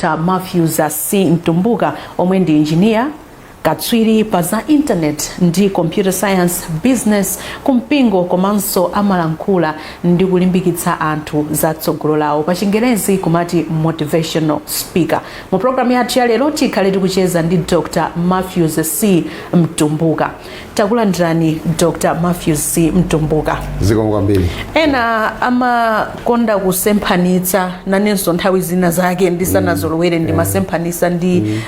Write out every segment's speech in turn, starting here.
Dr Matthews C Mtumbuka, omwe ndi engineer, katswiri pa za internet ndi computer science, business kumpingo, komanso amalankhula ndi kulimbikitsa anthu za tsogolo lawo, pa Chingerezi kumati motivational speaker. Mu programu yathu ya lero tikhale tikucheza ndi Dr Matthews C Mtumbuka. Takulandirani, Dr Matthews C Mtumbuka. Zikomo kwambiri. Ena amakonda kusemphanitsa, nanenso nthawi zina zake ndisanazolowere ndimasemphanitsa ndi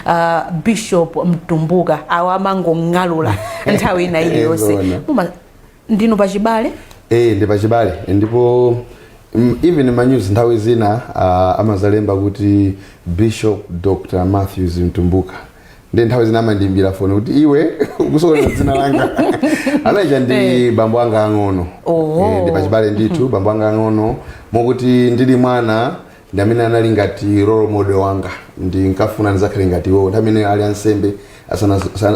Bishop Mtumbuka. Awa amangong'alula nthawi ina iliyonse. Zoona. Ndinu pachibale? Eh, ndi pachibale, ndipo even ma news nthawi zina amazalemba kuti Bishop Dr Matthews Mtumbuka. Ndi nthawi zina amandiimbira foni kuti, "Iwe ukusokoneza dzina langa." Anaija ndi bambo anga ang'ono. Oh. Eh, ndi pachibale ndithu, bambo anga ang'ono, mokuti ndili mwana ndi amene anali ngati role model wanga. Ndinkafuna ndizakhale ngati iwo nthawi imene ali ansembe,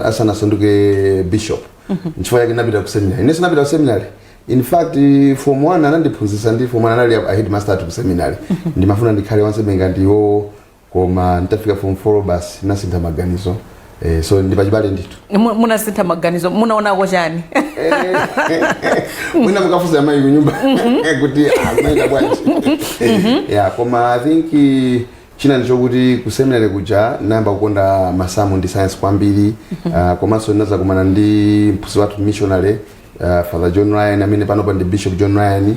asanasanduke bishop. Nchifukwa chake ndinapita ku seminary. Ine sinapita ku seminary, in fact form 1 anandiphunzitsa ndi form 1 anali a headmaster athu ku seminary. Ndimafuna ndikhale wansembe ngati iwo, koma nditafika form 4 basi nasintha maganizo. So ndi pachibale ndithu. Munasintha maganizo, munaonako chani? Mwina mukafunsa amayi kunyumba kuti akumayenda bwanji. Yeah, koma I think china ndichokuti ku seminary kuja nayamba kukonda masamu ndi science kwambiri. Komanso ndinazakumana ndi mphunzitsi wathu missionary, Father John Ryan, amene panopa ndi Bishop John Ryan,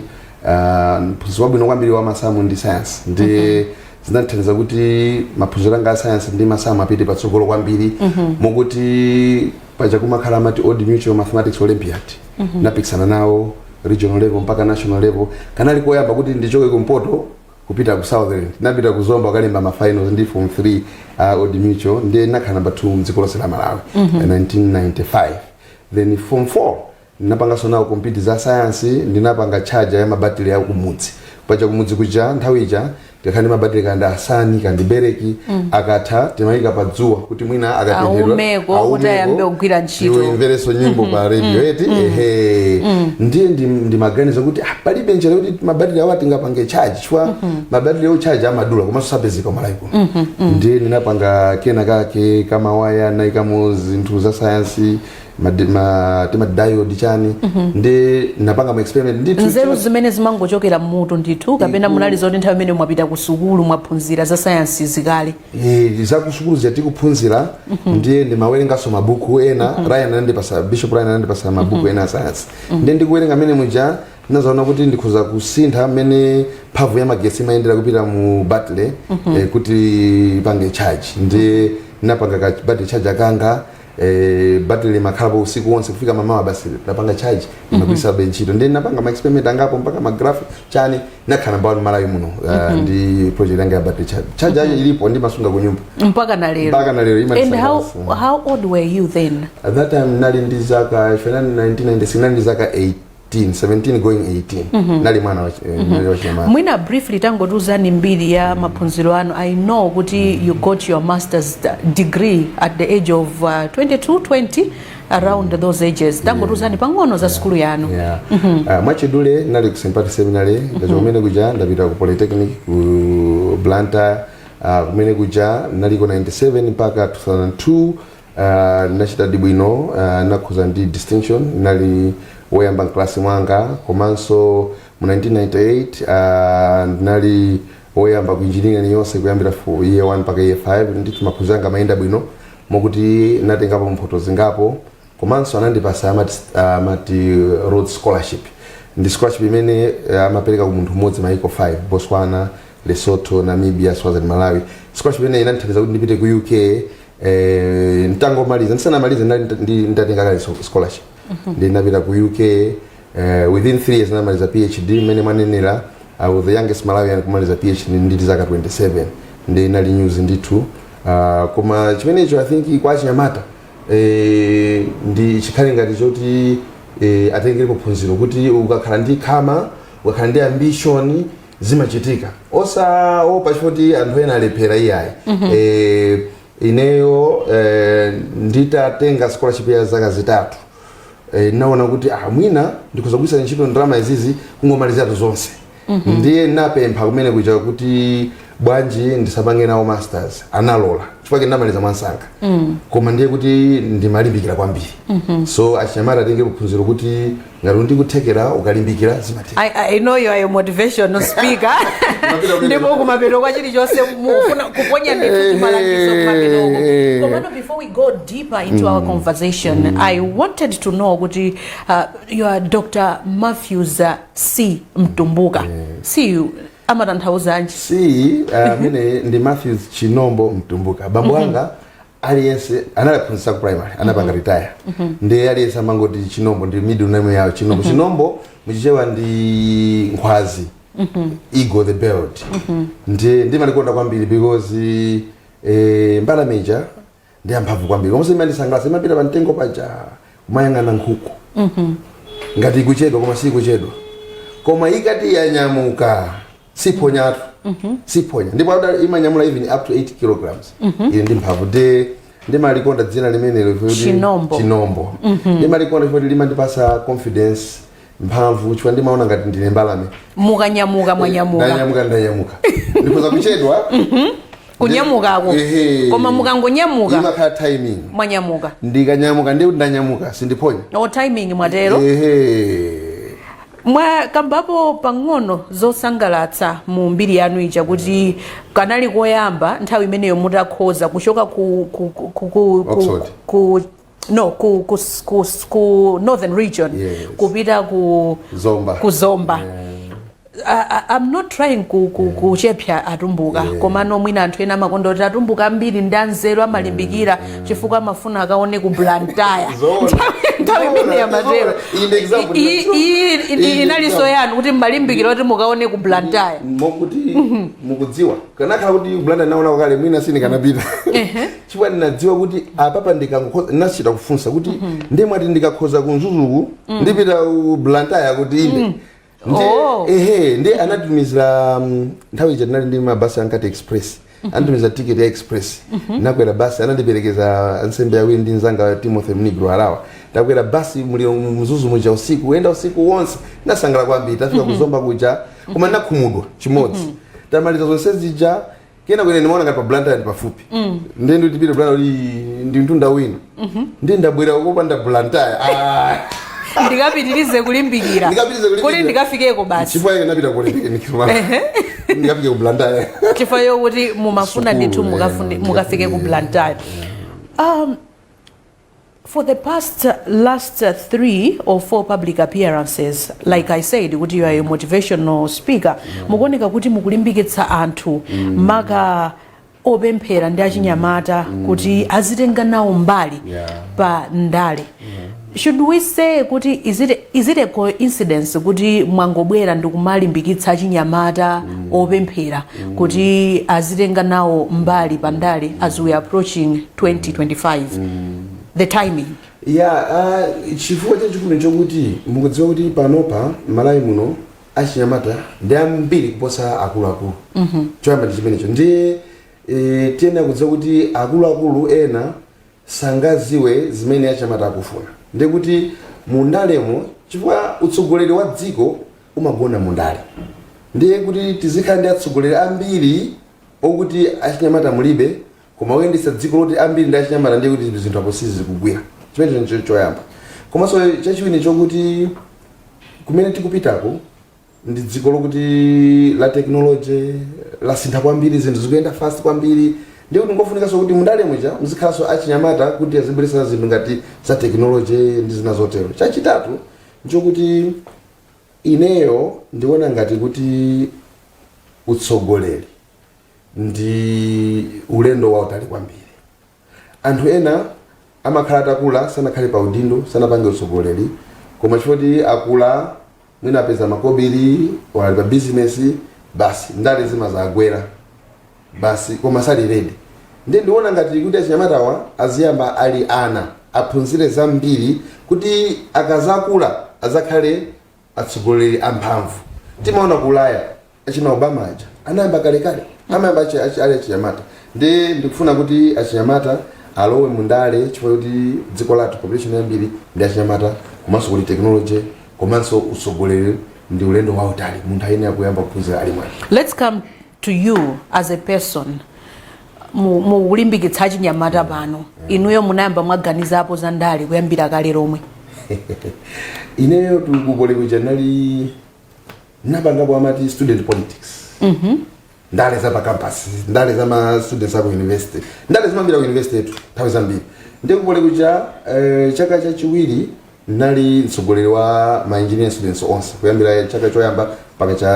mphunzitsi wabwino kwambiri wa masamu ndi science. Ndi zinandithandiza kuti maphunziro anga a science ndi masamu apite patsogolo kwambiri, mokuti paja kumakhala amati Old Mutual Mathematics Olympiad, napikisana nawo regional level mpaka national level. Kanali koyamba kuti ndichoke kumpoto kupita ku Southern. Napita ku Zomba kukalemba ma finals ndi form 3 Old Mutual, ndiye nakhala number 2 mdziko lonse la Malawi 1995. Then form 4 ndinapanganso nawo compete za science. Ndinapanga charger ya mabatiri ya kumudzi. Paja kumudzi kuja nthawi ija tikakhala ndi mabatiri kandi asani kandi bereki, akatha timayika pa dzuwa kuti mwina akatenthedwa Aumeko, kuti ayambe kugwira ntchito. Imverenso nyimbo pa radio eti. Ehe, ndiye ndimaganiza kuti palibe njira kuti mabatiri awo tingapange charge, chifukwa mabatiri awo charge amadula komanso sapezeka Malawi kuno. Ndiye ndinapanga kena kake kamawaya, naikamo zinthu za sayansi, tima diode chani, ndi napanga ma experiment ndithu. Nzeru zimene zimangochokera mmutu ndithu, kapena munali zoti nthawi imene mwapita ku sukulu mwaphunzira za sayansi zikale? Eh, za kusukulu zija tikuphunzira, ndiye ndimawerenganso mabuku ena. Ryan anandipasa, Bishop Ryan anandipasa mabuku ena a science. Ndiye ndikuwerenga amene muja ndinazaona kuti ndikhoza kusintha mmene mphamvu ya magetsi imayendera kupita mu battery kuti ipange charge. Ndiye ndinapanga ka battery charger kanga. Battery imakhalapo usiku wonse kufika mamawa, basi napanga charge, imagwiritsabe ntchito. Ndiye ndinapanga ma experiment angapo mpaka ma graph chani, nakhala number one Malawi muno ndi project yanga ya battery charge. Charger yacho ilipo, ndimasunga ku nyumba. Mpaka na lero? Mpaka na lero. And how, Imandisangalatsa. how old were you then? At that time nali ndi zaka, ifenani 1996, nali ndi zaka 18, 17 going 18. Nali mwana nali wachinyamata. Mwina briefly tangotiuzani mbiri ya maphunziro anu. I know kuti you got your master's degree at the age of 22, 20, around those ages. Tangotiuzani pang'ono za sukulu yanu. Yeah. Mwachidule nali ku St Patrick Seminary. Ndachoka kumene kuja ndapita ku Polytechnic ku Blantyre. Kumene kuja naliko 97 mpaka 2002. Nachita bwino, nakhoza ndi distinction, nali woyamba mklasi mwanga. Komanso mu 1998 ndinali woyamba ku engineering yonse kuyambira for year 1 mpaka year 5. Ndithu maphunziro anga amayenda bwino, mokuti natengapo mphoto zingapo. Komanso anandipasa amati Rhodes Scholarship. Ndi scholarship imene amapereka ku munthu mmodzi maiko 5: Botswana, Lesotho, Namibia, Swaziland, Malawi. Scholarship imene inandithandiza kuti ndipite ku UK. Ntangomaliza, ndisanamalize ndali ndatenga kale scholarship. Ndinapita ku UK, within 3 years ndinamaliza PhD. Mmene mwanenera, I was the youngest Malawian kumaliza PhD ndili zaka 27. Ndi inali news ndithu. Koma chimenecho I think kwa achinyamata ndi chikhale ngati choti atengerepo phunziro kuti ukakhala ndi khama, ukakhala ndi ambition, zimachitika. Osaopa chifukwa anthu ena alephera, iyayi. Ineyo nditatenga scholarship ya zaka 3, naona kuti mwina ndikhoza kugwiritsa ntchito ndalama izizi kungomalizatu zonse. Ndiye napempha kumene kuja kuti Bwanji ndisapange nawo masters? Analola chifukwa ndinamaliza mwansanga, koma ndiye kuti ndimalimbikira kwambiri. So achinyamata atenge kuphunziro kuti ngati ndikuthekera, ukalimbikira zimatheka. I know you are a motivational speaker. Kumapita kumene. Ndipo kumapeto kwa chilichonse mukufuna kuponya ndithu malangizo kumapetoko. Komano before we go deeper into our conversation, I wanted to know kuti you are Dr. Matthews C Mtumbuka. C amatanthauza? C amene ndi Matthews Chinombo Mtumbuka. Bambo anga aliyense analaphunzitsa ku primary, anapanga retire, ndi aliyense amangoti Chinombo, ndi middle name yawo Chinombo. Chinombo muchichewa ndi nkhwazi, eagle, the bird. Ndi ndimalikonda kwambiri because mbalame ija ndi amphamvu kwambiri, komanso imandisangalatsa. Imapita pa mtengo paja kumayang'ana nkhuku ngati ikuchedwa, koma sikuchedwa. Koma ikati yanyamuka siphonyatu, siphonya. Ndipo imanyamula even up to 8 kilograms, ili ndi mphamvu. Ndi ndimalikonda dzina limenelo chifukwa kuti- Chinombo. Chinombo. Ndimalikonda chifukwa kuti limandipasa confidence, mphamvu, chifukwa ndimaona ngati ndine mbalame. Mukanyamuka mwanyamuka. Ndanyamuka, ndanyamuka, ndikhoza kuchedwa. Kunyamukako. Ehe. Koma mukangonyamuka imakhala timing. Mwanyamuka. Ndikanyamuka ndi kuti ndanyamuka, sindiphonya. O, timing mwatero. Ehe. Mwakambapo pang'ono zosangalatsa mu mbiri yanu ija kuti kanali koyamba nthawi imeneyo mutakhoza kuchoka ku Oxford. Ku no ku Northern Region kupita ku Zomba. Ku Zomba. I'm not trying kuchepsa Atumbuka, komano mwina anthu ena amakonda kuti Atumbuka ambiri ndi anzeru, amalimbikira chifukwa amafuna akaone ku Blantyre. Zoona. Nthawi imene yamatero. Iyi ndi example. Iyi Iyi ndi inalinso example. yanu kuti mmalimbikira kuti mukaone ku Blantyre? Mokuti mukudziwa, kanakhala kuti Blantyre naona kale, mwina sindikanapita, chifukwa ndinadziwa kuti apapa ndikangokhoza. Ndinachita kufunsa kuti ndiye mwati ndikakhoza ku Mzuzuku ndipita ku Blantyre? Kuti inde. Oh. Ehe, ndi anatumizira nthawi ija tinali ndi mabasi ankati Express, anatumiza ticket ya Express. Nakwera basi, anandiperekeza ansembe awiri ndi mzanga Timothy Mnigro Harawa. Takwera basi muli Mzuzu muja usiku, kuyenda usiku wonse, nasangala kwambiri. Tafika kuzomba kuja, koma nakhumudwa chimodzi. Tamaliza zonse zija, kena kwene ndimaona ngati pa Blantyre ndi pafupi, ndiye nditipite Blantyre kuti ndi mtunda wina, ndiye ndabwera kopanda Blantyre. Ah. Ndikapitirize kulimbikira. Ndikapitirize kulimbikira. Kuti ndikafikeko basi. Chifukwa ike napita kulimbikira ndikafike ku Blantyre. Chifukwa yokuti mumafuna Sukulu, ndithu mukafike ku Blantyre. For the past last three or four public appearances, like I said kuti you are a motivational speaker, mukuoneka kuti mukulimbikitsa anthu, maka opemphera ndi achinyamata, kuti azitenga nawo mbali pa ndale. Should we say kuti is it a coincidence kuti mwangobwera ndikumalimbikitsa achinyamata opemphera kuti azitenga nawo mbali pa ndale as we are approaching 2025, the timing? Ya, chifukwa chachikulu nchokuti mukudziwa kuti panopa Malawi muno achinyamata ndi ambiri kuposa akuluakulu. Choyamba ndi chimenecho. Ndiye tiyenera kudziwa kuti akuluakulu ena sangaziwe zimene achinyamata akufuna. Ndiye kuti mundalemo, chifukwa utsogoleri wa dziko umagona mundale, ndiye kuti tizikhala ndi atsogoleri ambiri okuti achinyamata mulibe, koma kuyendetsa dziko loti ambiri ndi achinyamata, ndiye kuti zinthu apo sizikugwira. Chimenecho ndicho choyamba. Komanso chachiwiri chokuti kumene tikupitako ndi dziko lokuti la technology lasintha kwambiri, zinthu zikuyenda fast kwambiri. Ndiye kuti ngofunikanso kuti mundale muja muzikhalanso achinyamata kuti azibweretsa zinthu ngati za technology ndi zina zotero. Chachitatu nchokuti ineyo ndikuona ngati kuti utsogoleri ndi ulendo wautali kwambiri. Anthu ena amakhala atakula sanakhale pa udindo, sanapange utsogoleri, koma chifukwa akula, mwina apeza makobiri, wali pa bizinesi, basi ndale zimazagwera basi, koma sali ready. Ndiye ndiona ngati kuti achinyamatawa aziyamba ali ana, aphunzire zambiri kuti akazakula azakhale atsogoleri amphamvu. Timaona ku Ulaya achina Obama aja anayamba kalekale, amayamba ali achinyamata. Ndi ndikufuna kuti achinyamata alowe mundale chifukwa kuti dziko lathu population yambiri ndi achinyamata, komanso kuti technology, komanso utsogoleri ndi ulendo wautali, munthu ayenera kuyamba kuphunzira ali mwana. Let's come To you as a person, mukulimbikitsa achinyamata pano, inuyo munayamba mwaganizapo za ndale kuyambira kale lomwe? Ineyo ku Poly kuja nali napangapo amati student politics, ndale za pa campus, ndale za ma students aku university. Ndale zimambira ku university yetu nthawi zambiri. Ndiye ku Poly kuja, chaka chachiwiri nali mtsogoleri wa ma engineering students onse, kuyambira chaka choyamba mpaka cha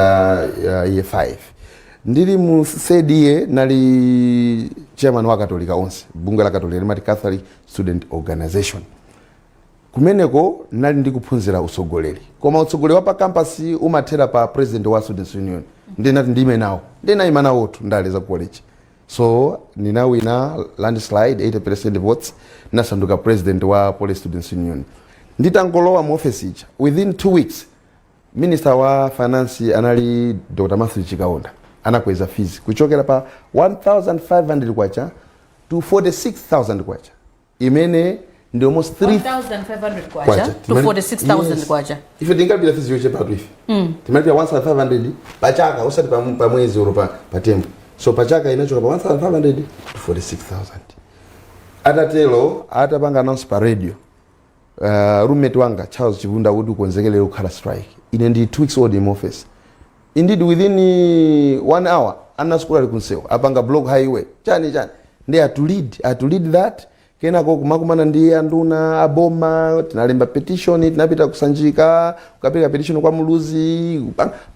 year 5. Ndili mu third year nali chairman wa Katolika onse, bungwe la Katolika limati Catholic Student Organization. Kumeneko nali ndikuphunzira utsogoleri, koma utsogoleri wa pa campus umathera pa president wa Students Union. Ndinati ndime nawo, ndinayima nawotu ndale za college. So ninawina landslide, 80 votes, nasanduka president wa Poly Students Union. Nditangolowa mu office ija, within 2 weeks minister wa finance anali Dr Matthew Chikaonda, anakweza fees kuchokera pa 1500 kwacha to 46,000 kwacha, imene ndi almost 3 1500 kwacha to 46,000 Yes. kwacha. Ife tingalipira fees yochepatu. Ife timalipira 1500 pachaka, usati pa mwezi olo pa term. So pachaka inachoka pa 1500 to 46,000. Atatelo, atapanga announce pa radio, roommate wanga Charles Chivunda kuti ukonzekelere kukhala strike. Ine ndi 2 weeks old in office. Indeed, within one hour ana sukulu ali kunsewu, apanga block highway, chani chani. Ndi I to lead that. Kenako kumakumana ndi anduna aboma, tinalemba petition, tinapita kusanjika kukapereka petition kwa Muluzi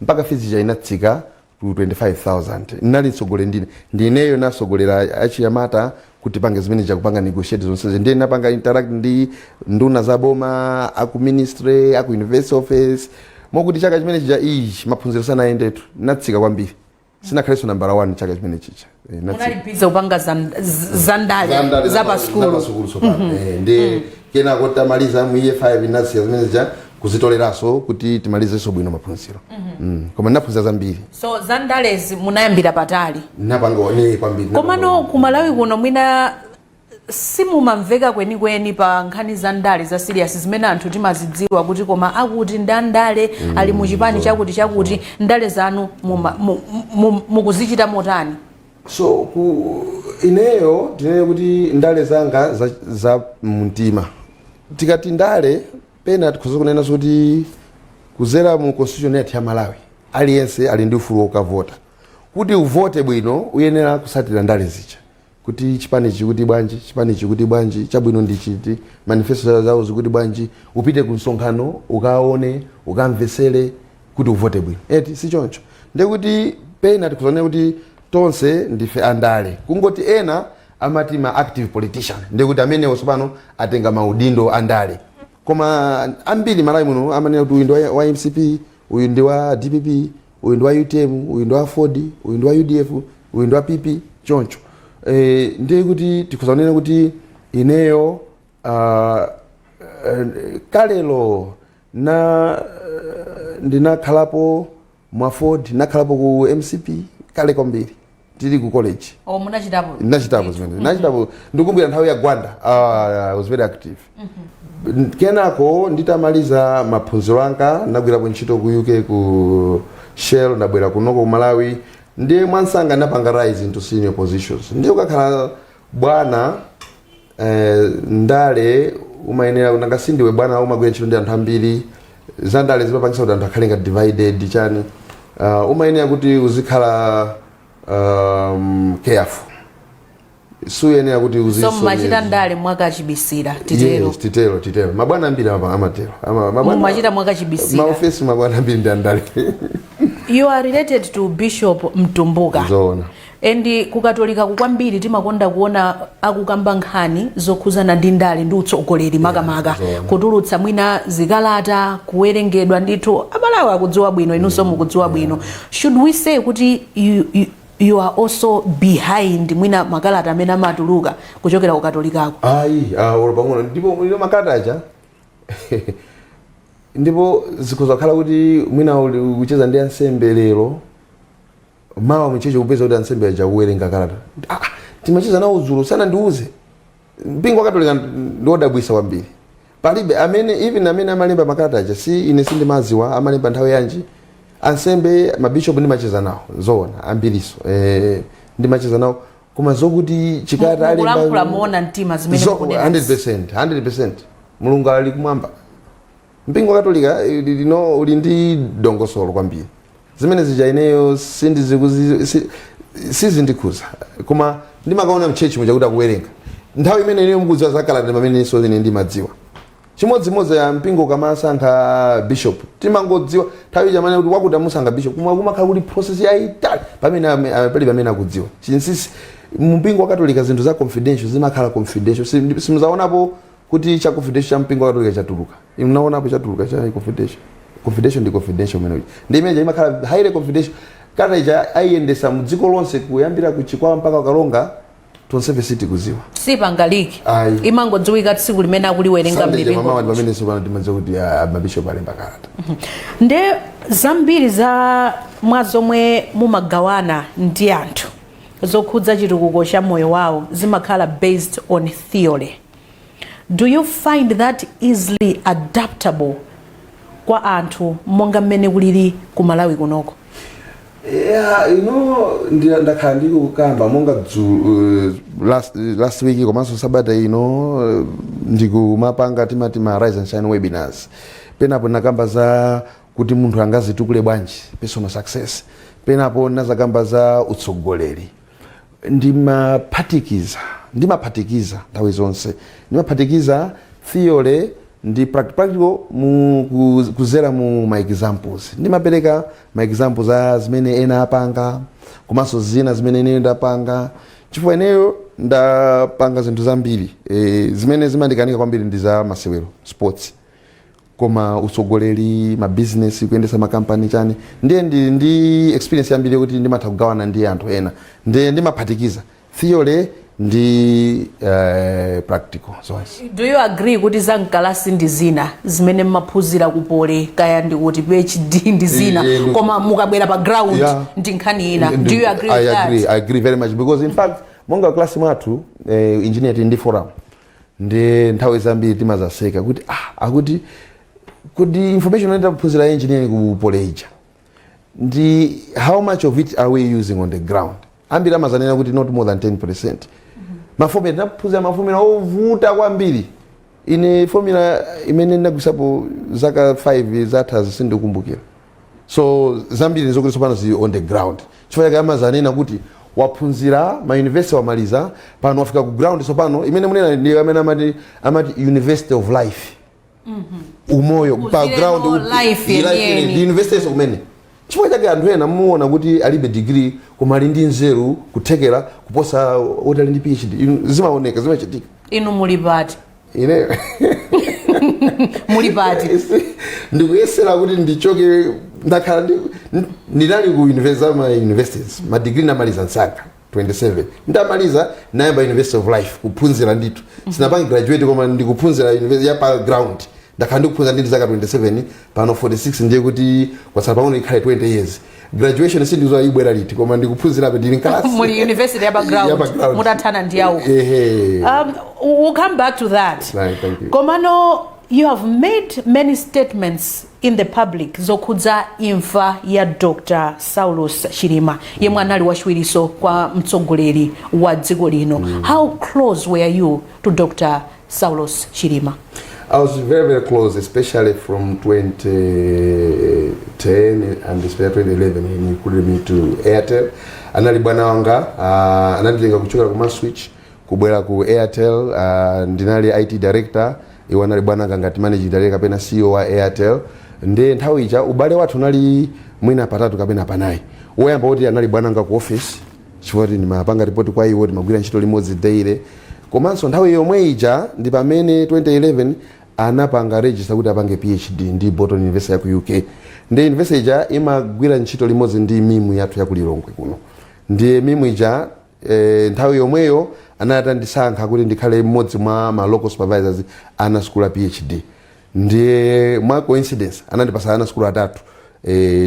mpaka fees ija inatsika to 25,000. Ndinali mtsogoleri ndine, ndineyo nasogolera achinyamata kuti pange zimene jakupanga negotiate zonse. Ndiye napanga interact ndi nduna za boma, aku ministry, aku university office, mokuti chaka chimene chija ichi maphunziro sanayendetu, natsika kwambiri, sinakhalenso nambala 1 chaka chimene chicha. Natsika. Munali busy kupanga za ndale za pasukulu. Zapasukulu tsopano. Ndi kenako tamaliza mu year 5, nasiya zimene zija kuzitoleranso kuti timalizenso bwino maphunziro. Koma ndinaphunzira zambiri. So za ndalezi munayambira patali. Napanga ne kwambiri. Komano ku Malawi kuno mwina simumamveka kwenikweni pa nkhani za ndale za serious zimene anthu timazidziwa kuti koma akuti ndi andale, ali muchipani chakuti chakuti. Ndale zanu mukuzichita motani? So ku ineyo tinene kuti ndale zanga za mtima. Tikati ndale, pena tikhoza kunena kuti kuzera mu constitution yathu ya Malawi, aliyense ali ndi ufulu wokavota. Kuti uvote bwino uyenera kusatira ndale zija, kuti chipani chikuti bwanji, chipani chikuti bwanji, chabwino ndi chiti, manifesto zawo zikuti bwanji, upite ku msonkhano ukaone, ukamvesere kuti uvote bwino, eti? Si choncho? Ndekuti pena tikuzonena kuti tonse ndife andale, kungoti ena amati ma active politician, ndekuti amenewo tsopano atenga maudindo andale. Koma ambiri Malawi muno amanena kuti uyu ndi wa MCP, uyu ndi wa DPP, uyu ndi wa UTM, uyu ndi wa Ford, uyu ndi wa UDF, uyu ndi wa PP, choncho. Ndiye kuti tikuzanena kuti ineyo kalelo na ndinakhalapo mwa Ford, nakhalapo ku MCP kale kwambiri tili ku college. O, munachitapo? Ndinachitapo zimene ndinachitapo. Ndikumbukira nthawi ya Gwanda, I was very active. Kenako nditamaliza maphunziro anga, ndagwirapo ntchito ku UK, ku Shell, ndabwera kunoko ku Malawi. Ndiye mwansanga ndapanga rise into senior positions. Ndiye ukakhala bwana, ndale umayenera, nanga sindiwe bwana, umagwira ntchito ndi anthu ambiri. Za ndale zimapangisa kuti anthu akhale ngati divided chani. Umayenera kuti uzikhala careful, suyenera kuti So uzisonyeza. mumachita ndale mwakachibisira, titero? Yes, titero, titero. Mabwana ambiri amatero. Mumachita mwakachibisira. Maofesi mabwana ambiri ndi andale. You are related to Bishop Mtumbuka. Zoona. And kukatolika kwambiri timakonda kuona akukamba nkhani zokhuzana ndi ndale ndi utsogoleri makamaka, Zoona. kutulutsa mwina zikalata, kuwerengedwa ndithu. Amalawi akudziwa bwino, inunso mukudziwa bwino. Should we say kuti you are also behind mwina makalata amene amatuluka kuchokera kukatolikako? Ayi, olo pang'ono. Ndipo ilo makalata aja, ndipo zikhoza kukhala kuti mwina uli kucheza ndi ansembe lero, mawa mchecho kupeza kuti ansembe aja kuwerenga kalata. Ah, timacheza nawo dzulo, sanandiuze. Mpingo wa Katolika ndiwodabwisa kwambiri. Palibe amene, even amene amalemba makalata aja, si ine, sindimaziwa amalemba nthawi yanji. Ansembe, mabishop ndimacheza nawo, zoona, ambiriso ndimacheza nawo, koma zokuti chikalata Mukulankhula moona mtima zimene mukunena? 100%, 100%. Mulungu ali kumwamba. Mpingo wa Katolika lino uli ndi dongosolo kwambiri. Zimene zija ineyo sizindikhuza, koma ndimakaona m'church muja kuti akuwerenga. Nthawi imene ineyo mukudziwa zakalata, pamene so ine ndimadziwa chimodzimodzi ya mpingo ukamasankha bishop, timangodziwa nthawi chamene kuti wakuti amusankha bishop, koma kumakhala kuti process yayitali pamene palibe amene akudziwa chinsinsi. Mpingo wa Katolika zinthu za confidential zimakhala confidential. Simuzaonapo kuti cha confidential cha mpingo wa Katolika chatuluka. Inu munaonapo chatuluka cha confidential? Confidential ndi confidential umene uja, ndi imene imakhala highly confidential. Kalata ija ayiyendesa mu dziko lonse, kuyambira ku Chikwawa mpaka Kalonga, tonsefe sitikuziwa. Sipanga leak? Ayi. Imangodziwika tsiku limene akuliwerenga Sunday m'mipingo. Mamawa ndi pamene sopano timadziwa kuti mabishop alemba kalata. Nde zambiri za mwa zomwe mumagawana ndi anthu zokhudza chitukuko cha moyo wawo zimakhala based on theory. Do you find that easily adaptable kwa anthu monga mmene kulili ku Malawi kunoko? Yeah, ndakhala ndikukamba monga last week komanso sabata ino, ndikumapanga timati ma Rise and Shine webinars. Penapo nakamba za kuti munthu angazitukule bwanji, personal success. Penapo nazakamba za utsogoleri. Ndimaphatikiza nthawi zonse, ndimaphatikiza theory ndi practical mu kuzera mu ma examples. Ndimapereka ma examples a zimene ena apanga komanso zina zimene ineyo ndapanga, chifukwa ineyo ndapanga zinthu zambiri. Zimene zimandikanika kwambiri ndi za masewero, sports, koma utsogoleri, mabizinesi, kuyendesa makampani, chani, ndiye ndi ndi experience yambiri kuti ndimatha kugawana ndi anthu ena. Ndiye ndimaphatikiza theory ndi practical zonse. Do you agree kuti za mkalasi ndi zina zimene mmaphunzira ku Poly, kaya ndi kuti PhD ndi zina, koma mukabwera pa ground ndi nkhani ina? Do you agree I with that? agree, I agree very much, because in fact monga class mwathu engineer tili ndi forum, ndi nthawi zambiri timazaseka kuti akuti kuti information imene taphunzira engineering ku Poly ija, ndi how much of it are we using on the ground? Ambiri amazanena kuti not more than 10%. Maformula tinaphunzira, maformula ovuta kwambiri. Ine formula imene ndinagwisapo zaka 5 zatha sindikumbukira. So zambiri ndizokuti tsopano zili on the ground, chifukwa chake amazanena kuti waphunzira ma university, wamaliza, pano wafika ku ground. Tsopano imene munena ndi amene amati university of life, umoyo pa Uzileno ground. Life life yeniyeni. Ndi university kumene. Chifukwa chake anthu ena muona kuti alibe degree koma ali ndi nzeru, kuthekera kuposa oti ali ndi PhD. Zimaoneka, zimachitika. Inu muli pati? Ine Muli pati? Ndikuyesera kuti ndichoke. Ndakhala ndinali ku university, ma universities, ma degree namaliza msanga 27. Ndamaliza, nayamba university of life kuphunzira ndithu. Sinapange graduate, koma ndikuphunzira university ya pa ground. Ndakhala ndikuphunzira nditi zaka 27, pano 46, ndiye kuti kwatsala pang'ono ikhale 20 years. Graduation sindizowa ibwera liti, koma ndikuphunzirabe, ndili mkalasi. Muli university ya pa ground. Ya pa ground. Mutathana ndi yawo. Ehe. We'll come back to that. Right, thank you. Komano you have made many statements in the public zokhudza imfa ya Dr Saulus Chilima, yemwe anali wachiwiriso kwa mtsogoleri wa dziko lino. How close were you to Dr Saulus Chilima? I was very, very close, especially from 2010 and especially 2011 he recruited me to Airtel. Anali bwana wanga, ananditenga kuchokera ku Maswitch kubwera ku Airtel. Ndinali IT director, iwo anali bwana wanga ngati managing director kapena CEO wa Airtel. Ndiye nthawi ija ubale wathu unali mwina patatu kapena panayi. Woyamba kuti anali bwana wanga ku office, chifukwa kuti ndimapanga ripoti kwa iwo, timagwira ntchito limodzi daily. Komanso nthawi yomwe ija ndi pamene 2011 anapanga register kuti apange PhD ndi Bolton University ya ku UK. Ndi university ija imagwira ntchito limodzi ndi MIM yathu ya ku Lilongwe kuno. Ndiye MIM ija nthawi yomweyo anati andisankha kuti ndikhale mmodzi mwa ma local supervisors ana school ya PhD. Ndiye mwa coincidence anandipasa ana school atatu,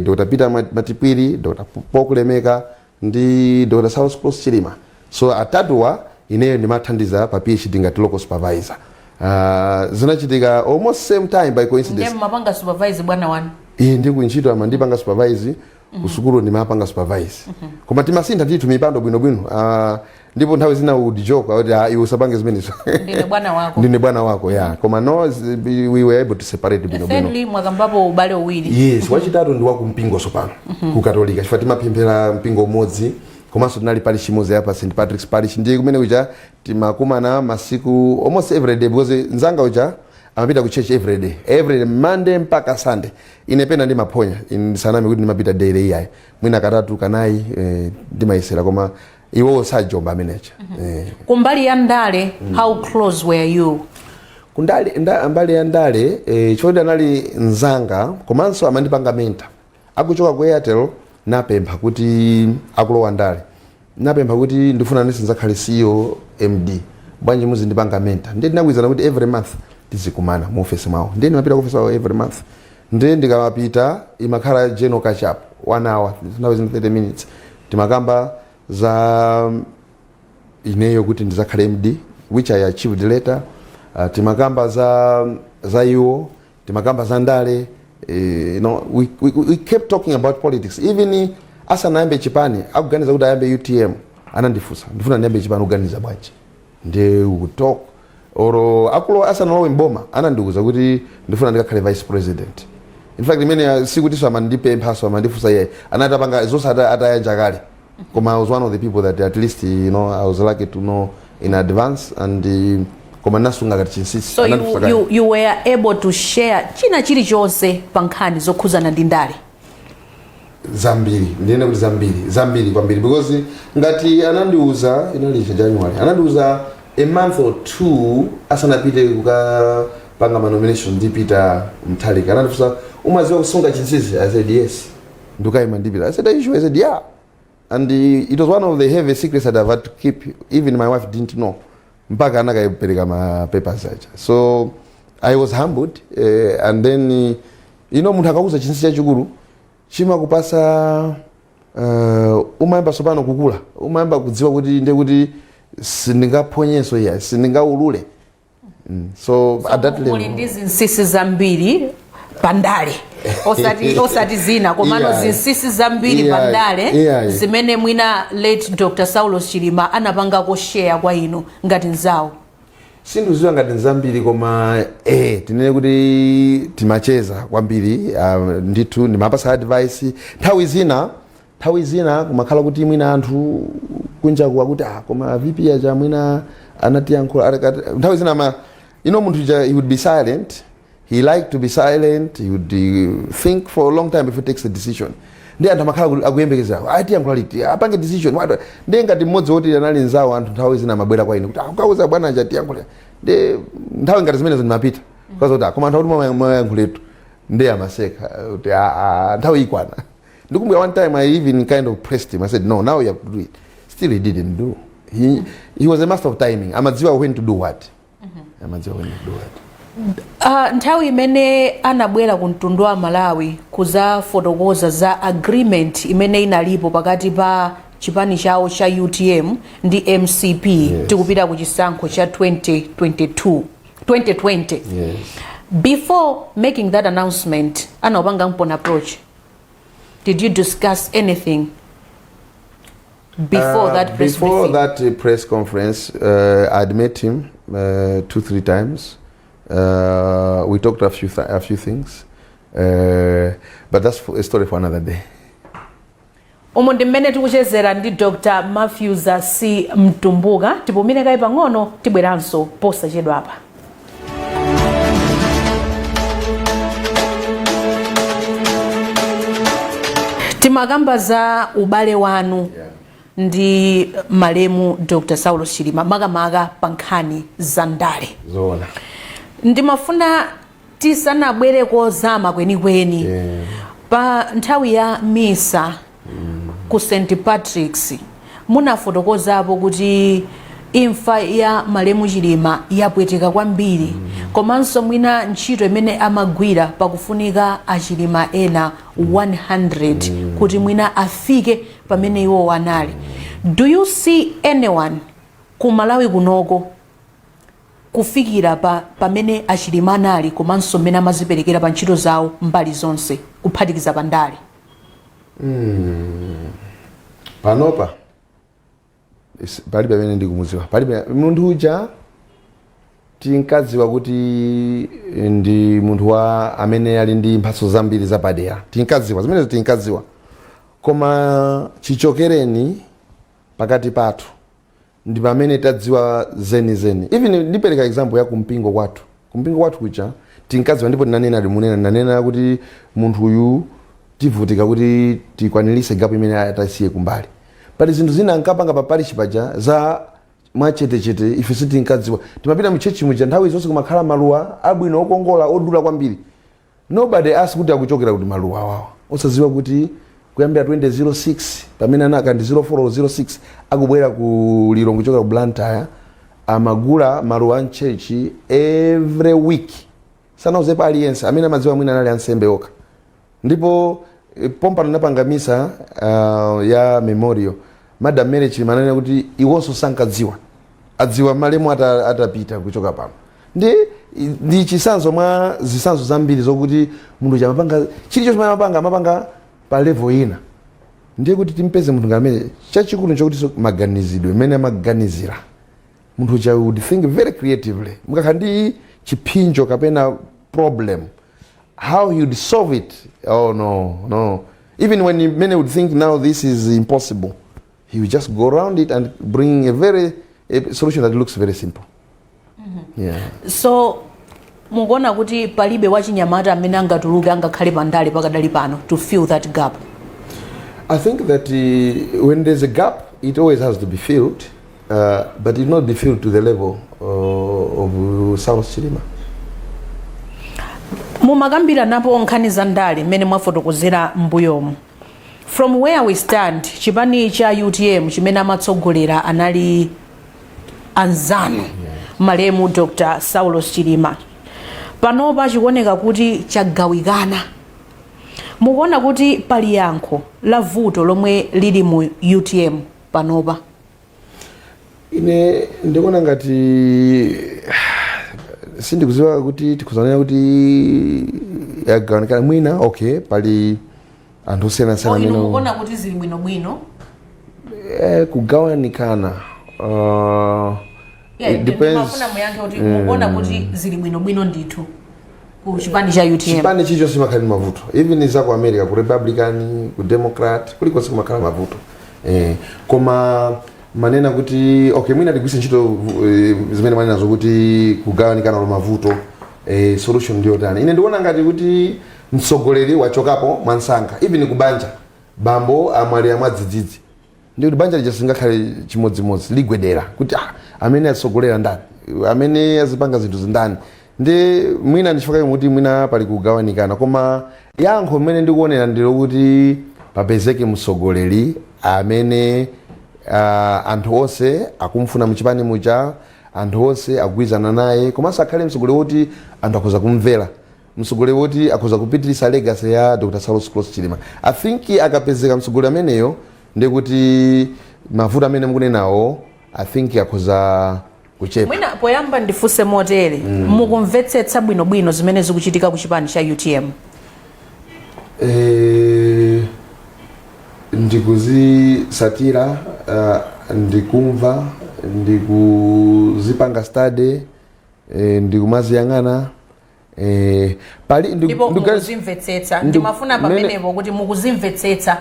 Dr Peter Matipwiri, Dr Paul Kulemeka ndi Dr Saulos Klaus Chilima. So atatuwa ineyo ndimathandiza pa PhD ngati local supervisor. Zinachitika almost same time by coincidence. Ndiye mumapanga supervise bwana wanu? Iye ndi kuntchito amandipanga supervise, kusukulu ndimapanga supervise, koma timasintha ndithu mipando bwinobwino. Ndipo nthawi zina would joke kuti, "Ah, iwe usapange zimenezo." Ndine bwana wako. Ndine bwana wako, yeah. Koma no, we were able to separate bwinobwino. Thirdly, mwakambapo ubale uwiri. Yes, wachitatu ndi wakumpingo sopano, ku Katolika, chifukwa timapemphera mpingo umodzi, komanso tinali parish imodzi ya pa St Patrick's Parish. Ndiye kumene kuja timakumana masiku almost every day, because nzanga uja amapita ku church every day, every day, Monday mpaka Sunday. Ine pena ndimaphonya. Ndisaname kuti ndimapita daily, iyayi, mwina katatu, kanayi, ndimayesera, koma iwowo sajomba amenecha. Kumbali ya ndale, how close were you? Kundale, mbali ya ndale, choti anali mzanga komanso amandipanga mentor. Akuchoka ku Airtel, napempha kuti akulowa ndale, napempha kuti ndifuna nese nzakhale CEO, MD, bwanji muzindipanga mentor? Ndiye tinagwirizana kuti every month tizikumana mu office mwawo. Ndiye ndimapita ku office mwawo every month. Ndiye ndikamapita imakhala general catch up, one hour, nthawi zina 30 minutes. Timakamba za ineyo kuti ndizakhale MD, which I achieved later. Timakamba za iwo, timakamba za ndale. We kept talking about politics. Even asanayambe chipani, akuganiza kuti ayambe UTM, anandifunsa, "Ndifuna ndiyambe chipani, kuganiza bwanji?" Ndi we talk. Oro akulo asanalowe mboma, anandiuza kuti ndifuna ndikakhale vice president. In fact, imene sikutinso amandipemphaso, amandifunsa iye, anati apanga zonse atayanja kale, koma I was one of the people that at least I was lucky to know in advance and koma nasunga kati chinsinsi. So Anandifunsa kale. you were able to share china chilichonse pa nkhani zokhuzana ndi ndale? Zambiri, ndiyene kuti zambiri, zambiri kwambiri, because ngati anandiuza inali cha January, anandiuza a month or two asanapite kukapanga ma nomination ndi Peter Mutharika. Anandifunsa, "Umaziwa kusunga chinsinsi?" I said, "Yes." "Ndukayima ndipita." I said, "Are you sure?" I said, "Yeah." And it was one of the heavy secrets that I've had to keep. Even my wife didn't know mpaka anakapereka ma papers aja. So I was humbled, and then munthu akakuza chinsinsi chachikulu chimakupasa, umayamba sopano kukula, umayamba kudziwa kuti ndiye kuti sindingaphonyenso, iya, sindingaulule. So at that Muli level ndi zinsinsi zambiri pandale, osati zina, komano zinsinsi zambiri pandale zimene mwina late Dr Saulos Chilima anapangako share kwa inu ngati nzawo? Sindiziwa ngati nzambiri, koma tinene kuti timacheza kwambiri. Ndithu ndimapasa advice nthawi zina. Nthawi zina kumakhala kuti mwina anthu kunjakuwa kuti, "Ah, koma VP aja mwina anatiyankhula." Nthawi zina ma munthu ja, he would be silent. He liked to be silent. He would think for a long time before he takes a decision. Ndi anthu amakhala akuyembekezera, "Atiyankhula liti? Apange decision?" Ndi ngati mmodzi woti anali nzawo, anthu nthawi zina amabwera kwa ine kuti, "Akauza bwana aja tiyankhule." Ndi nthawi ngati zimenezo ndimapita kwaza kuti, "Ah, koma anthu akuti mwayankhuletu." Ndi amaseka kuti, "Ah, ah, nthawi ikwana." Ndikumbuka one time I even kind of pressed him. I said, "No, now you have to do it." Still he didn't do. He was a master of timing. Amadziwa when to do what, amadziwa when to do what. Nthawi imene anabwera ku mtundu wa Malawi kuzafotokoza za agreement imene inalipo pakati pa chipani chawo cha UTM ndi MCP, tikupita ku chisankho cha 2022, 2020, before making that announcement, anapanga mpon approach? Did you discuss anything before that press Before briefing? that press conference, I'd met him two, three times. We talked a few things, but that's a story for another day. Umu ndi mmene tikuchezera ndi Dr Matthews C Mtumbuka. Tipumire kaye pang'ono, tibweranso posachedwapa. Timakamba za ubale wanu ndi malemu Dr Saulos Chilima, makamaka pa nkhani za ndale. Zoona. Ndimafuna tisanabwereko zama kwenikweni, pa nthawi ya misa ku St Patrick's munafotokozapo kuti imfa ya malemu Chilima yapweteka kwambiri, komanso mwina ntchito imene amagwira pakufunika achilima ena 100 kuti mwina afike pamene iwo anali. Do you see anyone ku Malawi kunoko kufikira pa pamene achilima anali, komanso mmene amaziperekera pa ntchito zawo mbali zonse? Kuphatikiza pandale. Panopa palibe amene ndikumudziwa, palibe. Munthu uja tinkadziwa kuti ndi munthu wa amene ali ndi mphatso zambiri zapadera. Tinkadziwa zimenezo, tinkadziwa, koma chichokereni pakati pathu ndi pamene tadziwa zenizeni. Even ndipereka example ya kumpingo kwathu. Kumpingo kwathu kuja tinkadziwa, ndipo tinanena, limunena, nanena kuti munthu uyu tivutika kuti tikwanirise gap imene atasiye kumbali. Pali zinthu zina ankapanga pa parish paja za mwachetechete, ife sitinkadziwa. Timapita mu church muja, nthawi zonse kumakhala maluwa abwino, okongola, odula kwambiri. Nobody asked kuti akuchokera kuti maluwa awawa, osadziwa kuti kuyambira 2006 pamene anaka ndi 04 or 06 akubwera ku Lilongwe kuchokera ku Blantyre, amagula maluwa a mchurch every week. Sanauzepo aliyense. Amene amadziwa mwina anali ansembe okha. Ndipo pompano napanga misa ya memorial, Madam Mary Chilima ananena kuti iwonso sankadziwa, adziwa malemu atapita kuchoka pano. Ndi chisanzo mwa zisanzo zambiri zokuti munthu chamapanga chilichonse chimene amapanga, amapanga pa level ina. Ndiye kuti timpeze munthu ngamene, chachikulu nchokuti maganizidwe mmene amaganizira munthu uja, would think very creatively. Mukakhala ndi chiphinjo kapena problem, how he would solve it, oh no. Even when many would think now this is impossible, he would just go around it and bring a solution that looks very simple, yeah. So mukuona kuti palibe wachinyamata amene angatuluke, angakhale pandale pakadali pano to fill that gap? I think that when there's a gap, it always has to be filled, but it not be filled to the level of Saulos Chilima. Mumakambira napo nkhani za ndale mmene mwafotokozera m'mbuyomu. From where we stand, chipani cha UTM chimene amatsogolera anali anzanu malemu Dr Saulos Chilima, panopa chikuoneka kuti chagawikana. Mukuona kuti pali yankho la vuto lomwe lili mu UTM panopa? Ine ndikuona ngati sindikudziwa kuti tikuzanena kuti yagawanikana. Mwina okay, pali anthu osiyanasiyana Inu amene mukuona kuti zili bwinobwino? Kugawanikana Yeah, it depends. Ndimafuna muyankhe kuti mukuona kuti zili bwinobwino ndithu ku chipani cha UTM? Chipani chilichonse chimakhala ndi mavuto, even za ku America, ku Republican, ku Democrat, kulikonse kumakhala mavuto. Koma manena kuti okay, mwina tigwiritse ntchito zimene manena zokuti kugawanikana lo mavuto, solution ndiyo tani? Ine ndikuona ngati kuti mtsogoleri wachokapo mwansanga, even kubanja, bambo amwalira mwadzidzidzi, ndikuti banja lija singakhale chimodzimodzi, ligwedera kuti ah, amene atsogolera ndani? Amene azipanga zinthu zindani? Ndi mwina ndichifukwa kuti mwina pali kugawanikana, koma yankho mmene ndikuonera ndilokuti papezeke mtsogoleri amene anthu onse akumfuna muchipani muja, anthu onse akugwirizana naye, komanso akhale mtsogoleri woti anthu akhoza kumvera, mtsogoleri woti akhoza kupitirisa legacy ya Dr Saulos Klaus Chilima. I think akapezeka mtsogoleri ameneyo, ndikuti mavuto amene mukunenawo, I think akhoza kuchepa. Mwina poyamba ndifunse motere: mukumvetsetsa bwinobwino zimene zikuchitika ku chipani cha UTM? Ndikuzisatira, ndikumva, ndikuzipanga study, ndikumaziyang'ana. Pali Ndipo mukuzimvetsetsa? Ndimafuna pamenepo kuti mukuzimvetsetsa.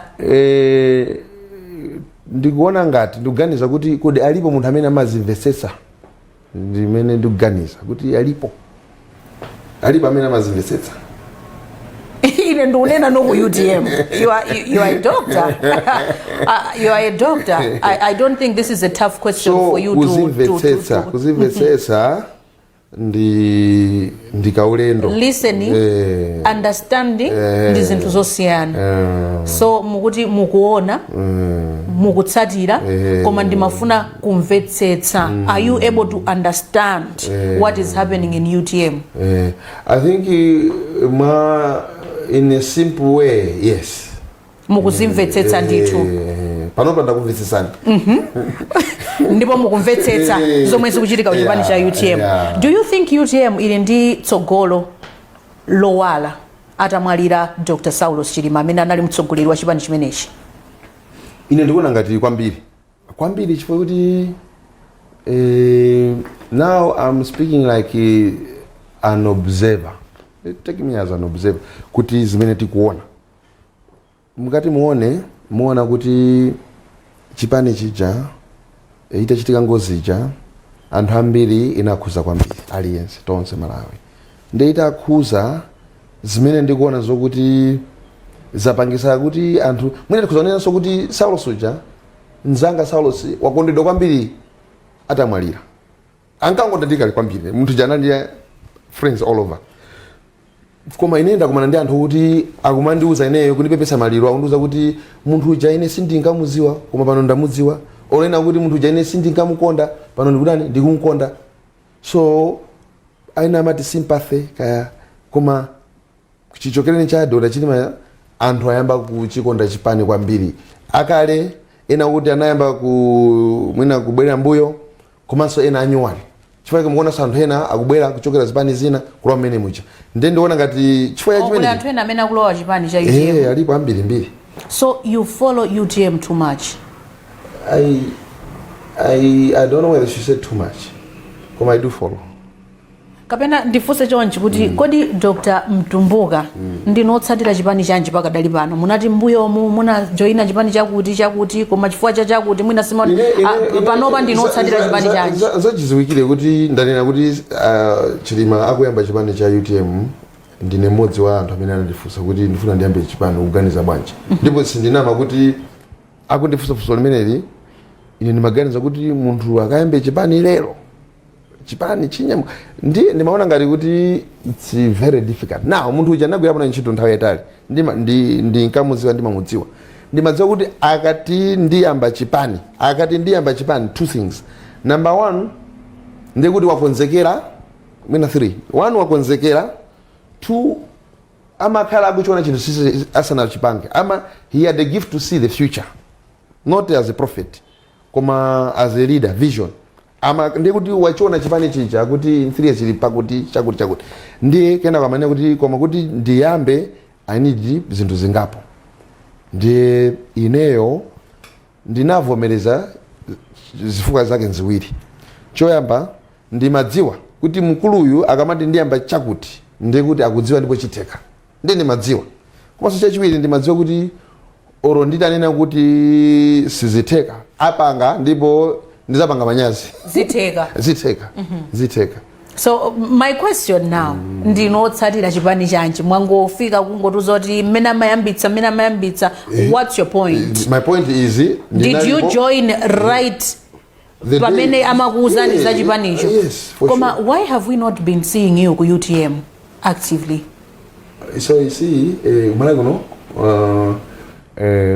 Ndikuona ngati, ndikuganiza kuti kodi alipo munthu amene amazimvetsetsa? Ndimene ndikuganiza kuti alipo amene amazimvetsetsa. Ine ndikunena no ku UTM. You are a doctor. You are a doctor. I don't think this is a tough question So for you to, kuzimvetsetsa, to kuzimvetsetsa ndi kaulendo. Listening, understanding ndi zinthu zosiyana. So mukuti mukuona, mukutsatira, koma ndimafuna kumvetsetsa. Are you able to understand what is happening in UTM? I think mwa in a simple way, yes. Mukuzimvetsetsa ndithu? Panopa ndakumvetsetsani. Ndipo mukumvetsetsa zomwe zikuchitika ku chipani cha UTM? Yeah. Do you think UTM ili ndi tsogolo lowala Atamwalira Dr Saulos Chilima amene anali mtsogoleri wa chipani chimenechi? Ine ndikuona ngati kwambiri kwambiri, chifukwa kuti now I'm speaking like an observer. Take me as an observer, kuti zimene tikuona, mukati muone, muona kuti chipani chija, itachitika ngozi ija, anthu ambiri inakhuza kwambiri, aliyense, tonse Malawi. Ndi itakhuza, zimene ndikuona zokuti zapangisa kuti anthu mwina tikhuza kunenanso kuti Saulos uja, mzanga Saulos, wakondedwa kwambiri atamwalira. Ankangonda ndikale kwambiri munthu uja, anali friends all over. Koma ine ndakumana ndi anthu kuti akumandiuza ineyo, kundipepesa maliro, akundiuza kuti munthu uja ine sindinkamudziwa, koma pano ndamudziwa. Olena kuti munthu uja ine sindinkamukonda, pano ndikutani? Ndikumkonda. So aina amati sympathy kaya, koma chichokereni cha Dr Chilima, anthu ayamba kuchikonda chipani kwambiri. Akale ena kuti anayamba ku mwina kubwerera mbuyo, komanso ena anyuwani, chifukwa mukuonanso anthu ena akubwera kuchokera zipani zina kulowa mmene muja. Ndiye ndiona ngati chifukwa cha Kuli chimene anthu ena amene akulowa chipani cha UTM? Alipo ambirimbiri. So you follow UTM too much? I don't know whether she said too much, koma I do follow. Kapena ndifunse chonchi kuti kodi Dr Mtumbuka, ndinu otsatira chipani chanji pakadali pano? Munati mbuyomu munajoyina chipani chakuti chakuti, koma chifukwa cha chakuti mwina sima. Panopa ndinu otsatira chipani chanji? Zachidziwikire kuti ndanena kuti Chilima akuyamba chipani cha UTM, ndine mmodzi wa anthu amene anandifunsa kuti ndifuna ndiyambe chipani, kuganiza bwanji? Ndipo sindinama kuti akundifunsa funso limeneli, ine ndimaganiza kuti munthu akayambe chipani lero, chipani chinyamuka, ndi ndimaona ngati kuti it's very difficult. Now munthu uja anagwirapo na ntchito nthawi yayitali, ndinkamudziwa, ndimamudziwa, ndimadziwa kuti akati ndiyamba chipani, akati ndiyamba chipani, two things. Number one, ndikuti wakonzekera, mwina three. One, wakonzekera. Two, amakhala akuchiona chinthu sisi asanachipange. Ama he had a gift to see the future, not as a prophet, koma as a leader, vision. Ama ndikuti wachiona chipani chija kuti in 3 years chili pakuti chakuti chakuti. Ndiye kena kamane kuti koma kuti ndiyambe, I need zinthu zingapo. Ndiye ineyo ndinavomereza zifukwa zake nziwiri. Choyamba, ndimadziwa kuti mkuluyu akamati ndiyamba chakuti, ndiye kuti akudziwa ndipo chitheka, ndiye ndimadziwa. Komanso chachiwiri, ndimadziwa kuti oro nditanena kuti sizitheka, apanga ndipo ndizapanga manyazi. Zitheka. Zitheka, zitheka. So my question now, ndinu otsatira chipani chanji? Mwangofika kungotuza kuti mmene amayambitsa, mmene amayambitsa. What's your point? My point is, Did you join right pamene amakuuzani za chipanicho? Yes, for Koma sure. why have we not been seeing you ku UTM actively? So you see, kumala kuno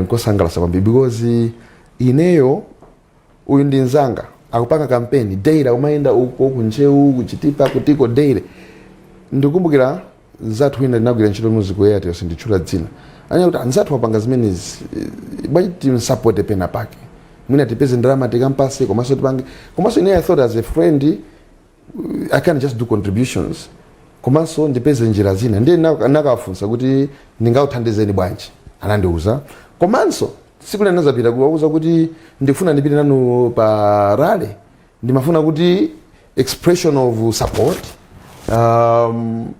nkosangalatsa kwambiri, because ineyo, uyu ndi nzanga, akupanga kampeni daily, akumayenda uko kunchewu, kuchitipa, kutiko, daily. Ndikumbukira nzathu wina ndinagwira ntchito limodzi ku Airtel, sinditchula dzina, anena kuti anzathu wapanga zimenezi, bwanji timsapote pena pake, mwina tipeze ndalama tikampase, komanso tipange. Komanso ine I thought as a friend I can just do contributions, komanso ndipeze njira zina. Ndiye nakawafunsa kuti ndingakuthandizeni bwanji, anandiuza. Komanso tsiku lina nazapita kuwauza kuti ndifuna ndipite nanu pa rally, ndimafuna kuti expression of support,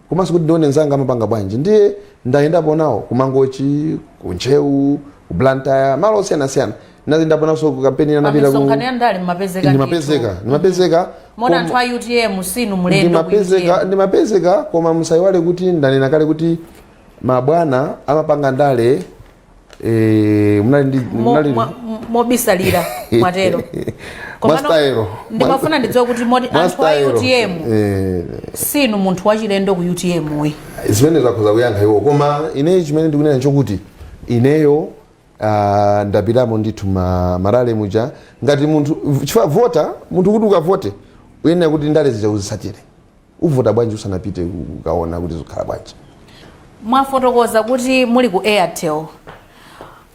komanso kuti ndione nzanga amapanga bwanji. Ndiye ndayendapo nawo kumangochi, kunchewu, ku Blantyre, malo osiyanasiyana. Nazendapo nawonso ku kampeni, anapita ku Pamisonkhano ya ndale mmapezeka? Ndimapezeka, ndimapezeka. Mona anthu a UTM sinu mlendo ku Ndimapezeka. UTM. Ndimapezeka, koma musayiwale kuti ndanena kale kuti mabwana amapanga ndale, munali ndi munali Mobisalira mwatero. Komano, Mwastayelo. ndimafuna ndidziwe kuti moti anthu a Mwastayelo. UTM sinu munthu wachilendo ku UTM we? Zimene zakhoza kuyankha iwo, koma ineyo chimene ndikunena chokuti ineyo ndapitamo ndithu ma rally muja ngati munthu, chifukwa vota, munthu kuti ukavote uyenera kuti ndale zija uzitsatire. Uvota bwanji usanapite ukaona kuti zikhala bwanji? Mwafotokoza kuti muli ku Airtel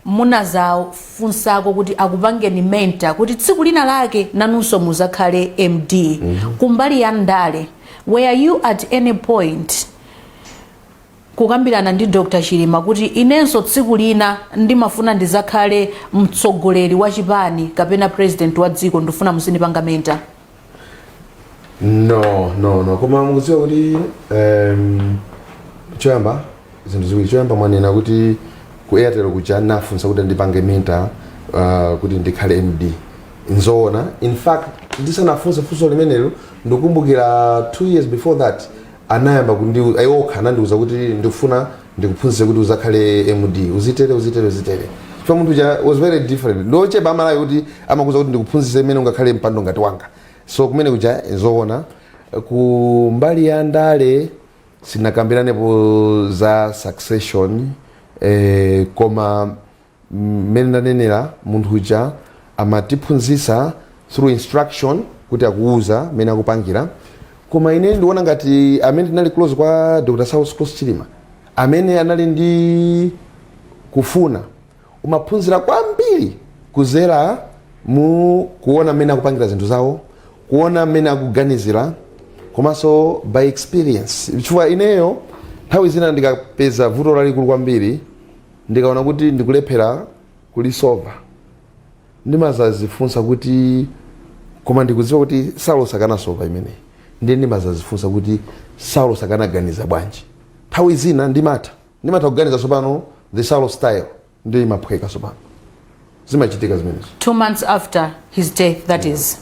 munazafunsako kuti akupangeni mentor, kuti tsiku lina lake nanunso muzakhale MD. Kumbali ya ndale, were you at any point Kukambirana ndi Dr Chilima kuti inenso tsiku lina ndimafuna ndizakhale mtsogoleri wa chipani kapena president wa dziko, ndifuna muzindipanga mentor? No, koma mukudziwa kuti choyamba, zinthu ziwiri. Choyamba, mwanena kuti ku Airtel kuja nafunsa kuti ndipange mentor kuti ndikhale MD. Nzoona. In fact, ndisanafunse funso limenelo, ndikukumbukira 2 years before that anayamba kundi ayokha anandiuza kuti ndikufuna ndikuphunzitse kuti uzakhale MD, uzitere, uzitere, uzitere, chifukwa munthu uja was very different. Ndochepa amalawi kuti amakuza kuti ndikuphunzitse mmene ungakhale mpando ngati wanga. So kumene kuja nzoona. Ku mbali ya ndale sinakambiranepo za succession, koma mmene ndanenera, munthu uja amatiphunzitsa through instruction, kuti akuuza mmene akupangira. Koma ine ndikuona ngati amene tinali close kwa Dr Saulos Klaus Chilima, amene anali ndi kufuna, umaphunzira kwambiri kuzera mu kuona mmene akupangira zinthu zawo, kuona mmene akuganizira, komanso by experience, chifukwa ineyo nthawi zina ndikapeza vuto lalikulu kwambiri, ndikaona kuti ndikulephera kulisolva, ndimazazifunsa kuti, koma ndikudziwa kuti Saulos akanasolva imeneyi, ndiye ndimazazifunsa kuti Saulos akanaganiza bwanji? Nthawi zina ndimatha kuganiza tsopano the Saulos style, ndiye imaphweka tsopano. Zimachitika zimenezo. 2 months after his death, that is,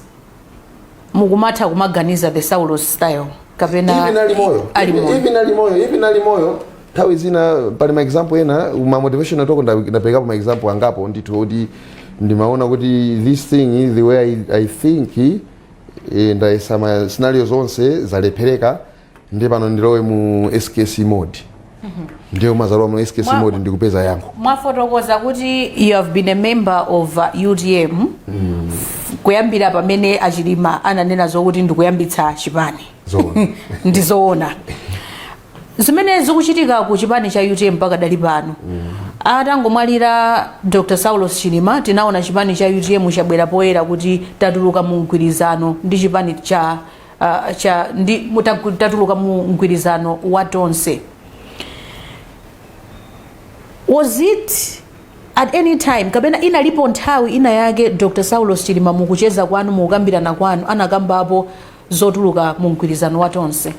mukumatha kumaganiza the Saulos style kapena? Even ali moyo. Ali moyo. Even ali moyo, even ali moyo, nthawi zina pali ma example ena, ma motivational talk ndaperekapo ma example angapo ndithu kuti ndimaona kuti this thing, the way I think, ndayesa ma scenario zonse, zalephereka, ndi pano ndilowe mu SKC mode. Ndiye umazalowa mu SKC mode ndikupeza yankho. Mwafotokoza kuti you have been a member of UTM kuyambira pamene achilima ananena zokuti ndikuyambitsa chipani. Zoona. Ndizoona zimene zikuchitika ku chipani cha UTM pakadali pano? Atangomwalira Dr Saulos Chilima, tinaona chipani cha UTM chabwera poyera kuti tatuluka mu mgwirizano ndi chipani cha ndi tatuluka mu mgwirizano wa Tonse. Was it at any time kapena inalipo nthawi ina yake Dr Saulos Chilima mukucheza kwanu, mukukambirana kwanu, anakambapo zotuluka mu mgwirizano wa Tonse?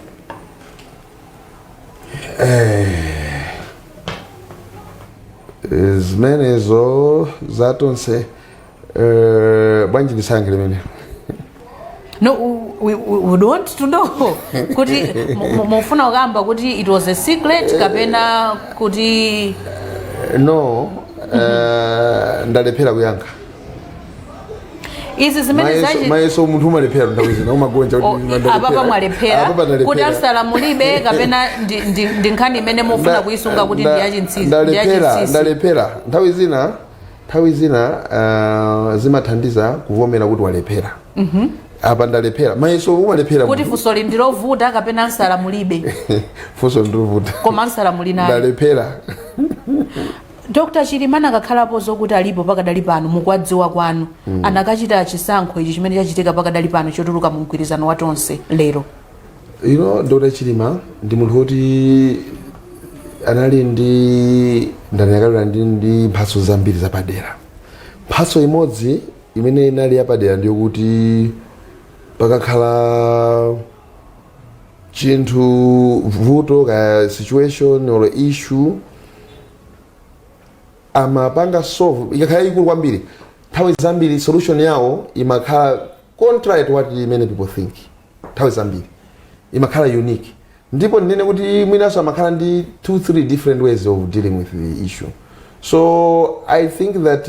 Zimenezo za Tonse, bwanji ndisayankhe limene. No, we would want to know kuti mufuna kukamba kuti it was a secret kapena kuti? No, ndalephera kuyankha. Izi zimene Mayeso munthu umalephera nthawi zina, umagonja kuti ndalephera. Apapa mwalephera? Apapa ndalephera. Kuti ansala mulibe kapena ndi nkhani imene mufuna kuyisunga kuti ndiyachinsinsi? Ndalephera. Ndiyachinsinsi. Ndalephera. Nthawi zina zimathandiza kuvomera kuti walephera. Apa ndalephera. Mayeso umalephera Kuti munthu. Funsoli ndilovuta kapena ansala mulibe? Funso ndilovuta. Koma ansala muli nayo. Ndalephera. Dr Chilima anakakhalapo zokuti alipo pakadali pano, mukuwadziwa kwanu, anakachita chisankho ichi chimene chachitika pakadali pano chotuluka mu mgwirizano wa Tonse lero? Dr Chilima ndi munthu woti anali ndi ndaniakalira ndi mphatso zambiri zapadera. Mphatso imodzi imene inali yapadera ndiyokuti pakakhala chinthu, vuto kaya situation or issue, amapanga solve. Ikakhala ikulu kwambiri, nthawi zambiri solution yawo imakhala contrary to what many people think. Nthawi zambiri imakhala unique, ndipo ndinene kuti mwinanso amakhala ndi two three different ways of dealing with the issue. So I think that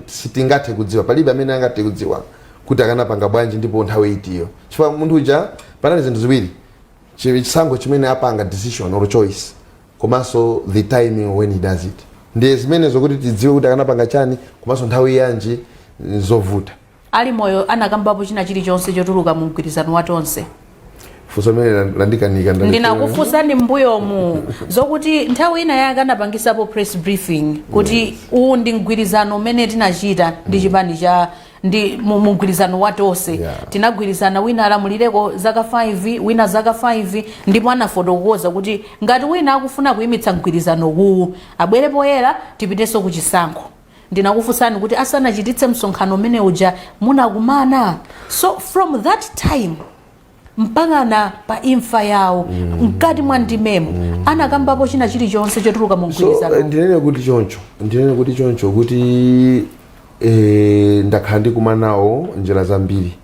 sitingathe kudziwa, palibe amene angathe kudziwa kuti akanapanga bwanji ndipo nthawi itiyo, chifukwa munthu uja panali zinthu ziwiri: chisankho chimene apanga, decision or choice, komanso the timing when he does it. Ndiye zimenezo kuti tidziwe kuti akanapanga chani komanso nthawi yanji, zovuta. Ali moyo anakambapo china chilichonse chotuluka mu mgwirizano wa Tonse? Funso limene landikanika, ndalephera. Ndinakufunsani m'mbuyomu zokuti nthawi ina yake anapangisapo press briefing kuti uwu ndi mgwirizano umene tinachita ndi chipani cha Ndi mugwirizano wa Tonse. Tinagwirizana wina alamulireko zaka 5, wina zaka 5, ndipo anafotokoza kuti ngati wina akufuna kuyimitsa mgwirizano uwu, abwere poyera, tipitenso ku chisankho. Ndinakufunsani kuti asanachititse msonkhano umene uja munakumana? So from that time mpakana pa imfa yawo, mkati mwa ndimemo, anakambapo china chilichonse chotuluka mu So mgwirizano? Ndinene kuti choncho kuti ndakhala ndikumana nawo njira zambiri.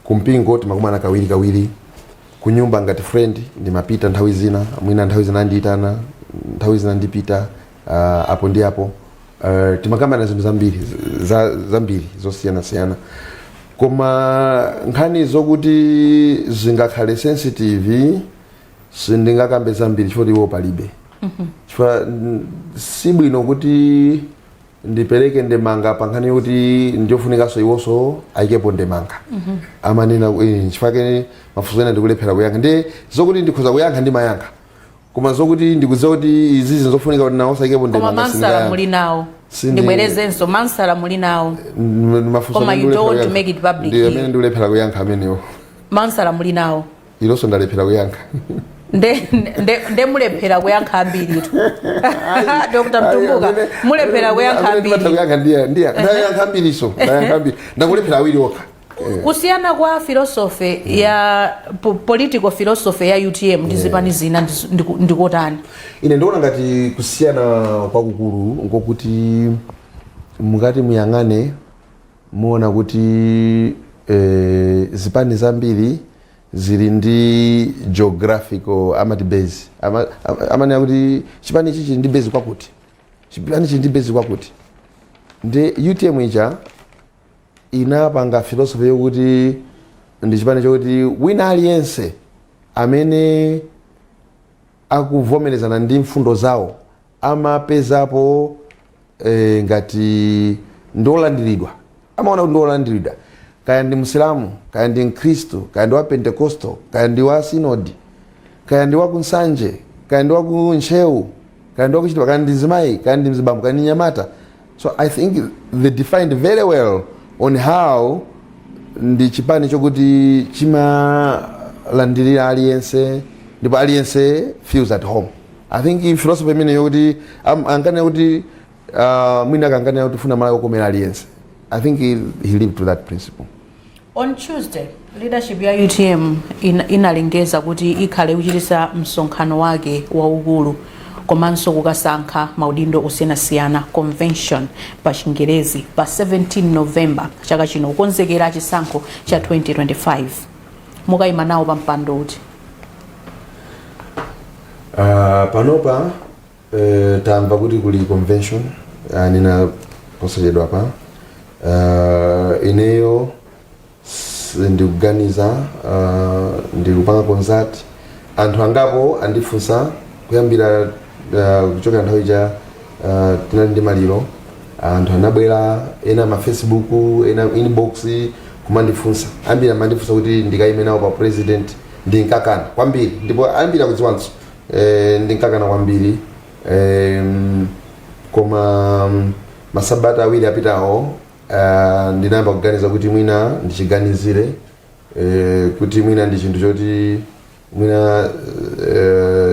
Kumpingo timakumana kawiri kawiri, kunyumba ngati friend ndimapita nthawi zina, mwina nthawi zina ndiyitana, nthawi zina ndipita, apo ndi apo. Timakambana zinthu zambiri zambiri zosiyanasiyana, koma nkhani zokuti zingakhale sensitive sindingakambe zambiri chifukwa iwo palibe, chifukwa sibwino kuti ndipereke ndemanga pa nkhani yokuti ndiyofunikanso iwonso ayikepo ndemanga. Amanena chifukwa ke mafunso ena ndikulephera kuyankha. Ndi zokuti ndikhoza kuyankha, ndimayankha, koma zokuti ndikudziwa kuti izizi nzofunika kuti nawo sayikepo Koma ndemanga, mansala sindingayankha. muli nawo? Ndibwerezenso, mansala muli nawo? Mafunso Koma amene you don't want to ndikulephera make it public ndi here. amene ndikulephera kuyankha amenewo. Mansala muli nawo? Ilonso ndalephera kuyankha. Nde mulephera kuyankha ambiritu, Dr Mtumbuka, mulephera kuyankha ambiri. Kuyankha ndiya ndiya ndayankha ambiriso, ndayankha ambiri, ndakulephera awiri okha. Kusiyana kwa philosophy ya political philosophy ya UTM ndi zipani zina ndikotani? Ine ndikuona ngati kusiyana kwakukulu nkokuti mukati muyang'ane muona kuti zipani zambiri zili ndi geographical amati base. Amanena kuti chipani ichi chili ndi base kwakuti, chipani chili ndi base kwakuti. Ndi UTM ija inapanga philosophy yokuti ndi chipani chokuti wina aliyense amene akuvomerezana ndi mfundo zawo amapezapo ngati ndiolandiridwa, amaona kuti ndiolandiridwa, kaya ndi Msilamu, kaya ndi Mkhristu, kaya ndi wa Pentecostal, kaya ndi wa Sinodi, kaya ndi wa kuNsanje, kaya ndi wa ku Ntcheu, kaya ndi wakuchitipa, kaya ndi mzimayi, kaya ndi mzibambo, kaya ndi nyamata. So I think they defined very well on how ndi chipani chokuti chimalandirira aliyense ndipo aliyense feels at home. I think philosophy imene yokuti ankanena kuti mwina akankanena kuti funa Malawi okomera aliyense, I think he lived to that principle. On Tuesday leadership ya UTM inalengeza kuti ikhale kuchitisa msonkhano wake waukulu komanso kukasankha maudindo osiyanasiyana, convention pa Chingerezi, pa 17 November chaka chino, kukonzekera chisankho cha 2025. Mukayima nawo pa mpando uti? Panopa tamva kuti kuli convention, nina posachedwa pa ineyo ndikuganiza, ndikupanga consult anthu angapo, andifunsa kuyambira kuchokera nthawi ija tinali ndi maliro. Anthu anabwera ena ma Facebook, ena inbox kumandifunsa. Ambiri amandifunsa kuti ndikayime nawo pa president. Ndinkakana kwambiri, ndipo ambiri akudziwanso ndinkakana kwambiri. Koma masabata 2 apitawo ndinayamba kuganiza kuti mwina ndichiganizire, kuti mwina ndi chinthu choti mwina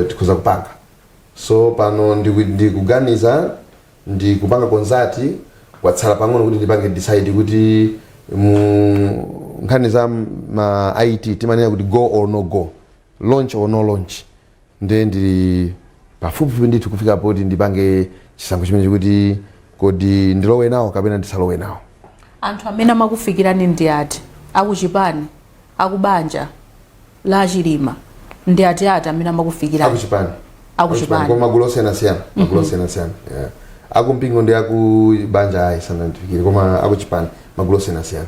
tikhoza kupanga. So pano ndikuganiza, ndikupanga consult, kwatsala pang'ono kuti ndipange decide kuti mu nkhani za ma IT timanena kuti go or no go, launch or no launch. Ndiye ndili pafupifupi ndithu kufika poti ndipange chisankho chimene chikuti kodi ndilowe nawo kapena ndisalowe nawo. Anthu amene amakufikirani ndi ati? Akuchipani, akubanja la Chilima, ndi ati ati amene amakufikirani? Akuchipani. Akuchipani. Koma magulu osiyanasiyana, magulu osiyanasiyana, yeah. Akumpingo ndi akubanja ayi, sanandifikire, koma akuchipani, magulu osiyanasiyana.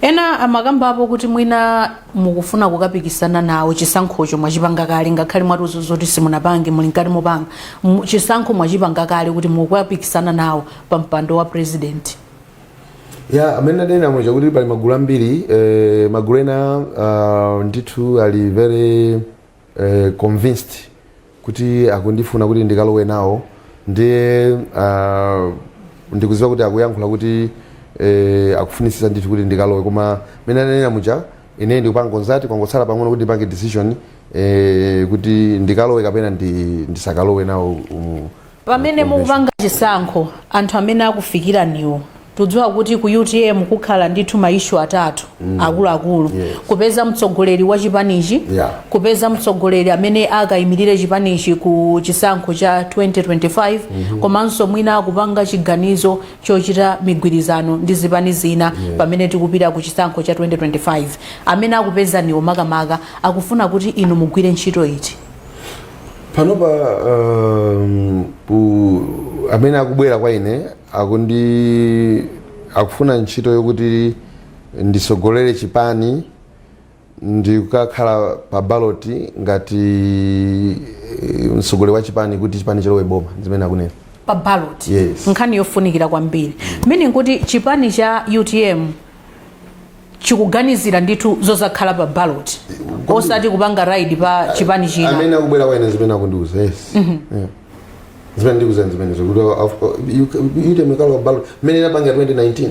Ena amakambapo kuti mwina mukufuna kukapikisana nawo chisankhocho mwachipanga kale, ngakhale mwatiuza zoti simunapange, muli mkati mopanga. Chisankho mwachipanga kale kuti mukukapikisana nawo pa mpando wa president. Ya, amene adanena muja kuti pali magulu ambiri, magulu ena ndithu ali very convinced kuti akundifuna kuti ndikalowe nawo. Ndiye ndikuziwa kuti akuyankhula kuti Akufunisisa ndithu kuti ndikalowe, koma mene ananena muja, ine ndikupanga consult, kwangotsala pang'ono kuti ndipange decision kuti ndikalowe kapena ndisakalowe nawo Pamene mukupanga chisankho, anthu amene akufikiraniwo, tudziwa kuti ku UTM kukhala ndithu ma issue atatu akuluakulu: kupeza mtsogoleri wa chipanichi, kupeza mtsogoleri amene akayimirire chipanichi ku chisankho cha 2025, komanso mwina akupanga chiganizo chochita migwirizano ndi zipani zina pamene tikupita ku chisankho cha 2025. Amene akupezaniwo makamaka akufuna kuti inu mugwire ntchito iti? Panopa amene akubwera kwa ine akufuna ntchito yokuti ndisogolere chipani ndikukakhala pa ballot ngati mtsogoleri wa chipani kuti chipani chilowe boma, zimene akunena. Pa ballot? Yes. Nkhani yofunikira kwambiri, meaning kuti chipani cha UTM chikuganizira ndithu zozakhala pa ballot, osati kupanga ride pa chipani china. Amene akubwera kwa ine, zimene akundiuza, yes, yeah. Zimene ndikuuza zimenezo, kuti UTM ikalowa ballot mmene inapanga 2019.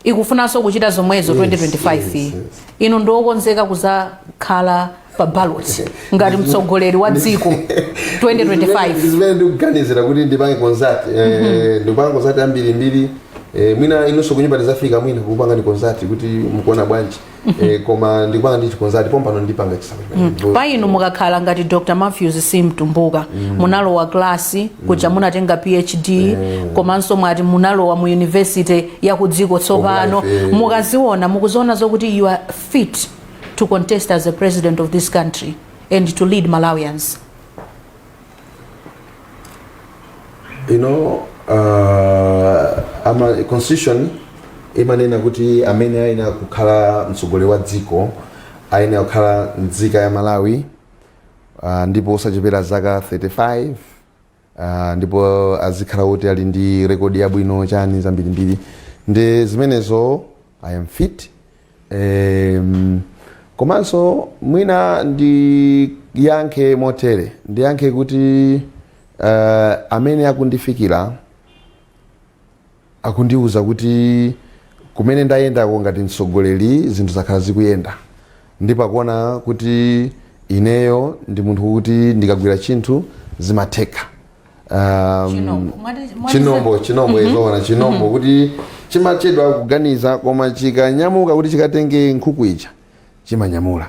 Ikufunanso kuchita zomwezo? Yes, 2025? Yes. Inu ndiokonzeka kuzakhala pa ballot ngati mtsogoleri wa dziko 2025? Zimene ndikuganizira kuti ndipange consult, ndikupanga consult ambirimbiri. Mwina inunso kunyumba tizafika mwina kupanga ndi consult kuti mukuona bwanji. Koma ndikupanga ndi consult pompano, ndipanga chisankho chimene. Pa inu, mukakhala ngati Dr Matthews C Mtumbuka, munalowa klasi kuja, munatenga PhD, komanso mwati munalowa mu university ya ku dziko tsopano. Of life, eh. Mukaziona, mukuziona zokuti you are fit to contest as a president of this country and to lead Malawians? Ama constitution imanena kuti amene ayenera kukhala mtsogoleri wa dziko ayenera kukhala nzika ya Malawi, ndipo osachepera zaka 35, ndipo azikhala kuti ali ndi rekodi yabwino, chani, zambirimbiri. Ndi zimenezo, I am fit. Komanso mwina ndiyankhe motere, ndiyankhe kuti amene akundifikira akundiuza kuti kumene ndayendako ngati mtsogoleri zinthu zakhala zikuyenda, ndipo akuona kuti ineyo ndi munthu kuti ndikagwira chinthu zimatheka. Chinombo. Chinombo, chinombo, izoona chinombo kuti chimachedwa kuganiza, koma chikanyamuka kuti chikatenge nkhuku ija, chimanyamula.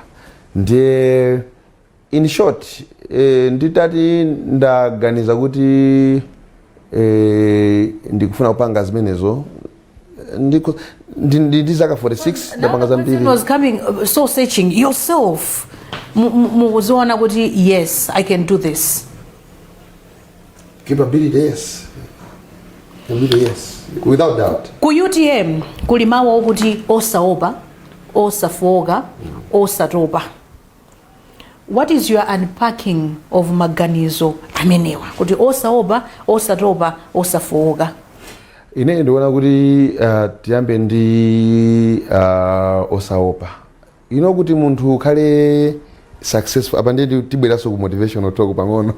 Ndiye in short, nditati ndaganiza kuti ndikufuna kupanga zimenezo, ndi zaka 46, ndapanga zambiri. Was coming, soul searching yourself, mukuziona kuti yes, I can do this? Capability, yes. Capability, yes, without doubt. Ku UTM kuli mawu okuti osaopa, osafoka, osatopa. What is your unpacking of maganizo amenewa kuti osaopa, osatopa, osafoka? Ine ndikuona kuti tiyambe ndi osaopa. Ino kuti munthu ukhale successful, apa ndiye tibweranso ku motivational talk pang'ono,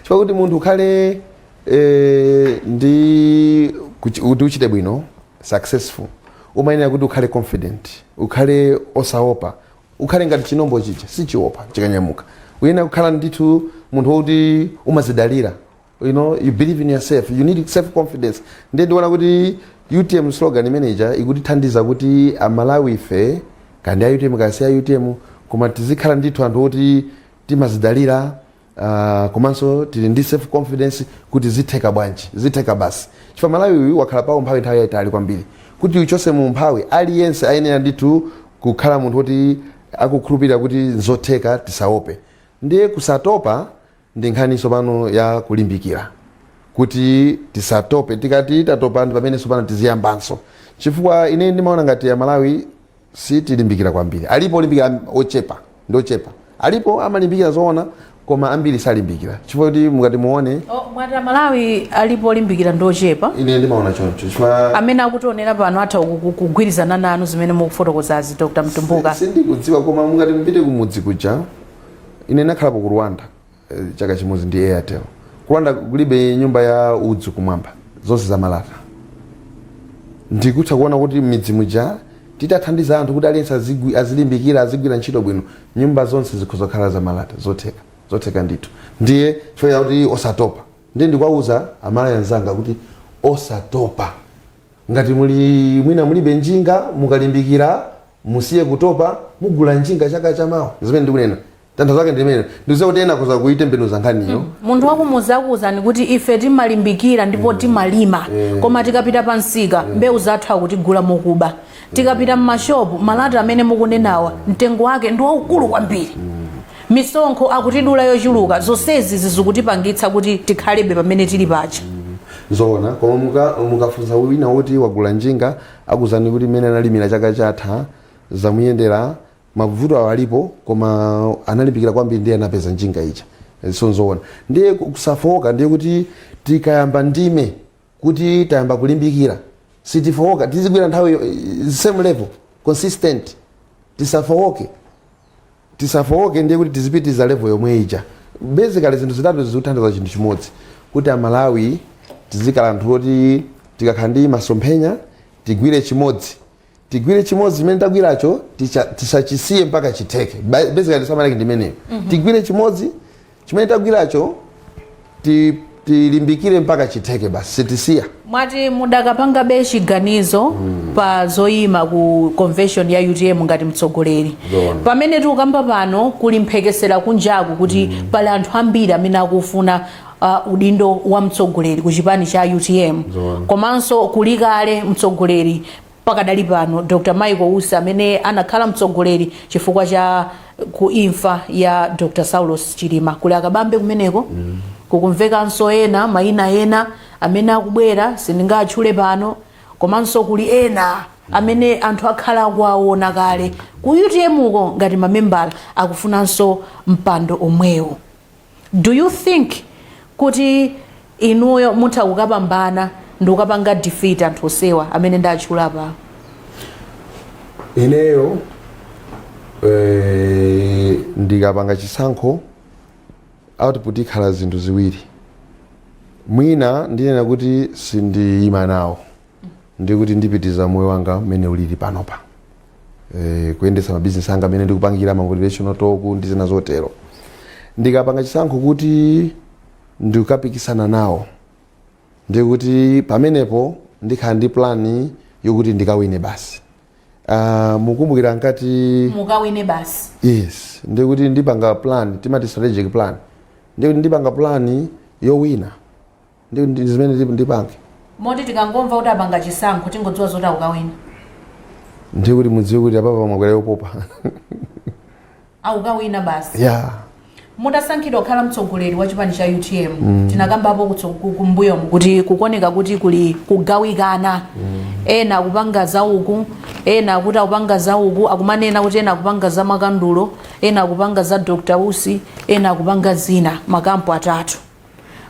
chifukwa kuti munthu ukhale ndi kuti uchite bwino, successful, umayenera kuti ukhale confident, ukhale osaopa, ukhale ngati chinombo chija sichiopa chikanyamuka. Uyenera kukhala ndithu munthu wokuti umazidalira, you believe in yourself, you need self confidence. Ndiye ndikuona kuti UTM slogan imeneja ikutithandiza kuti Amalawi ife, kandi a UTM kasi a UTM, koma tizikhala ndithu anthu oti timazidalira, komanso tili ndi self confidence kuti zitheka bwanji, zitheka basi, chifukwa Malawi uyu wakhala pawo mphawi nthawi yayitali kwambiri. Kuti uchose mu mphawi, aliyense ayenera ndithu kukhala munthu woti akukhulupirira kuti nzotheka, tisaope. Ndiye kusatopa ndi nkhaniso pano ya kulimbikira, kuti tisatope. Tikati tatopa ndi pamene pano tiziyambanso, chifukwa ine ndimaona ngati ya Malawi sitilimbikira kwambiri. Alipo olimbikira ochepa, ndi ochepa. Alipo amalimbikira zoona, koma ambiri salimbikira, chifukwa kuti mukati muone Oh, mwati Amalawi alipo olimbikira ndi ochepa? Ine ndimaona choncho, chifukwa Amene akutionera pano atha kugwirizana nanu zimene mukufotokozazi, Dr Mtumbuka? Sindikudziwa, koma mukati mupite kumudzi kuja, ine nakhalapo ku Rwanda chaka chimodzi ndi Airtel. Ku Rwanda kulibe nyumba ya udzu kumwamba, zonse zamalata. Ndikutha kuona kuti m'midzi muja titathandiza anthu kuti aliyense azilimbikira, azigwira ntchito bwino, nyumba zonse zikhoza kukhala zamalata. Zotheka, zotheka ndithu. Ndiye chifukwa kuti osatopa. Ndiye ndikuwauza Amalawi anzanga kuti osatopa. Ngati muli mwina mulibe njinga, mukalimbikira, musiye kutopa, mugula njinga chaka chamawa. Zimene ndikunena, tanthauzo lake ndimene ndikuziwa kuti ena akhoza kuitembenuza nkhaniyo. Munthu wakumuzi akuwuzani kuti ife timalimbikira ndipo timalima, koma tikapita pa msika mbewu zathu akutigula mokuba. Tikapita mmashopu, malata amene mukunenawa mtengo wake ndi waukulu kwambiri, misonkho akutidula yochuluka. Zonsezi zizikutipangitsa kuti tikhalebe pamene tili paja. Zoona, koma mukafunsa wina woti wagula njinga, akuzani kuti mmene analimira chaka chatha zamuyendera. Mavuto awo alipo, koma analimbikira kwambiri, ndiye anapeza njinga ija. So nzoona. Ndiye kusafowoka ndiye kuti tikayamba ndime kuti tayamba kulimbikira, sitifowoka, tizigwira nthawi same level, consistent. Tisafowoke, tisafowoke. Ndiye kuti tizipitiza level yomwe ija. Basically zinthu zitatu zikuthandiza chinthu chimodzi, kuti Amalawi tizikhala anthu oti tikakhala ndi masomphenya, tigwire chimodzi, tigwire chimodzi chimene tagwiracho, tisachisiye mpaka chitheke. Basically samaleke ndimeneyo. Tigwire chimodzi chimene tagwiracho, tilimbikire mpaka chitheke basi, sitisiya. Mwati mudakapangabe chiganizo pa zoyima ku convention ya UTM ngati mtsogoleri? Zoona. Pamene tikukamba pano, kuli mphekesera kunjaku kuti pali anthu ambiri amene akufuna udindo wa mtsogoleri ku chipani cha UTM. Zoona. Komanso kuli kale mtsogoleri pakadali pano, Dr Michael Usi, amene anakhala mtsogoleri chifukwa cha ku imfa ya Dr Saulos Chilima. Kuli Akabambe kumeneko, kukumvekanso ena mayina ena amene akubwera, sindingatchule pano. Komanso kuli ena amene anthu akhala akuwaona kale ku UTM uko ngati mamembala, akufunanso mpando omwewo. Do you think kuti inuyo mutha kukapambana ndi kukapanga defeat anthu osewa amene ndatchula pa? Ineyo ndikapanga chisankho, output ikhala zinthu ziwiri. Mwina ndinena kuti sindiyima nawo, ndikuti ndipitiza moyo wanga mmene ulili panopa, kuyendetsa mabizinesi anga amene ndikupangira ma motivational talk ndi zina zotero. Ndikapanga chisankho kuti ndikukapikisana nawo, ndikuti pamenepo ndikhala ndi plan yokuti ndikawine basi. Mukumbukira nkati Mukawine basi? Yes, ndikuti ndipanga plan, timati strategic plan. Ndikuti ndipanga plan yowina, ndi zimene ndipange. Moti tikangomva kuti apanga chisankho, tingodziwa zoti akukawina? Ndikuti mudziwe kuti apapa mwakwera yopopa. Akukawina basi? Yeah. Mutasankhidwa kukhala mtsogoleri wa chipani cha UTM, tinakambapo kumbuyomu kuti kukoneka kuti kuli kugawikana. Ena akupanga zauku, ena akuti akupanga zauku, akumanena kuti ena akupanga za makandulo, ena akupanga za Dr Usi, ena akupanga zina, makampu atatu.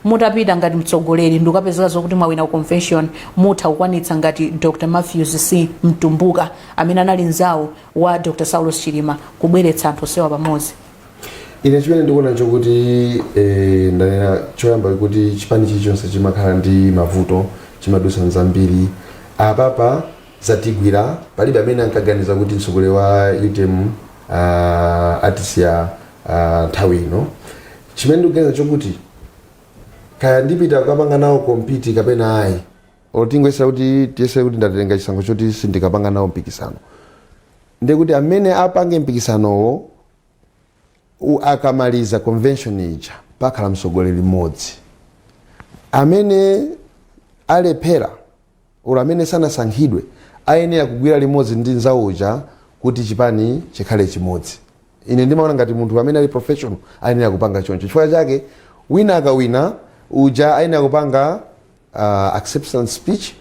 Mutapita ngati mtsogoleri ndikukapezeka zokuti mwawina ku convention, mutha kukwanitsa ngati Dr Matthews C Mtumbuka, amene anali mzawo wa Dr Saulos Chilima, kubweretsa anthu osewa pamodzi? Ine chimene ndikuona nchokuti ndanena choyamba kuti chipani chilichonse chimakhala ndi mavuto, chimadusa nzambiri. Apapa zatigwira, palibe amene ankaganiza kuti mtsogoleri wa UTM atisiya nthawi ino. Chimene ndikuganiza chokuti kaya ndipita kukapanga nawo compete kapena ayi, or tingoyesera kuti, tiyesere kuti ndatenga chisankho choti sindikapanga nawo mpikisano, ndikuti amene apange mpikisanowo akamaliza convention ija, pakhala mtsogoleri mmodzi. Amene alephera or amene sanasankhidwe ayenera kugwira limodzi ndi nzawo uja kuti chipani chikhale chimodzi. Ine ndimaona ngati munthu amene ali professional ayenera kupanga choncho. Chifukwa chake wina akawina uja ayenera kupanga acceptance speech.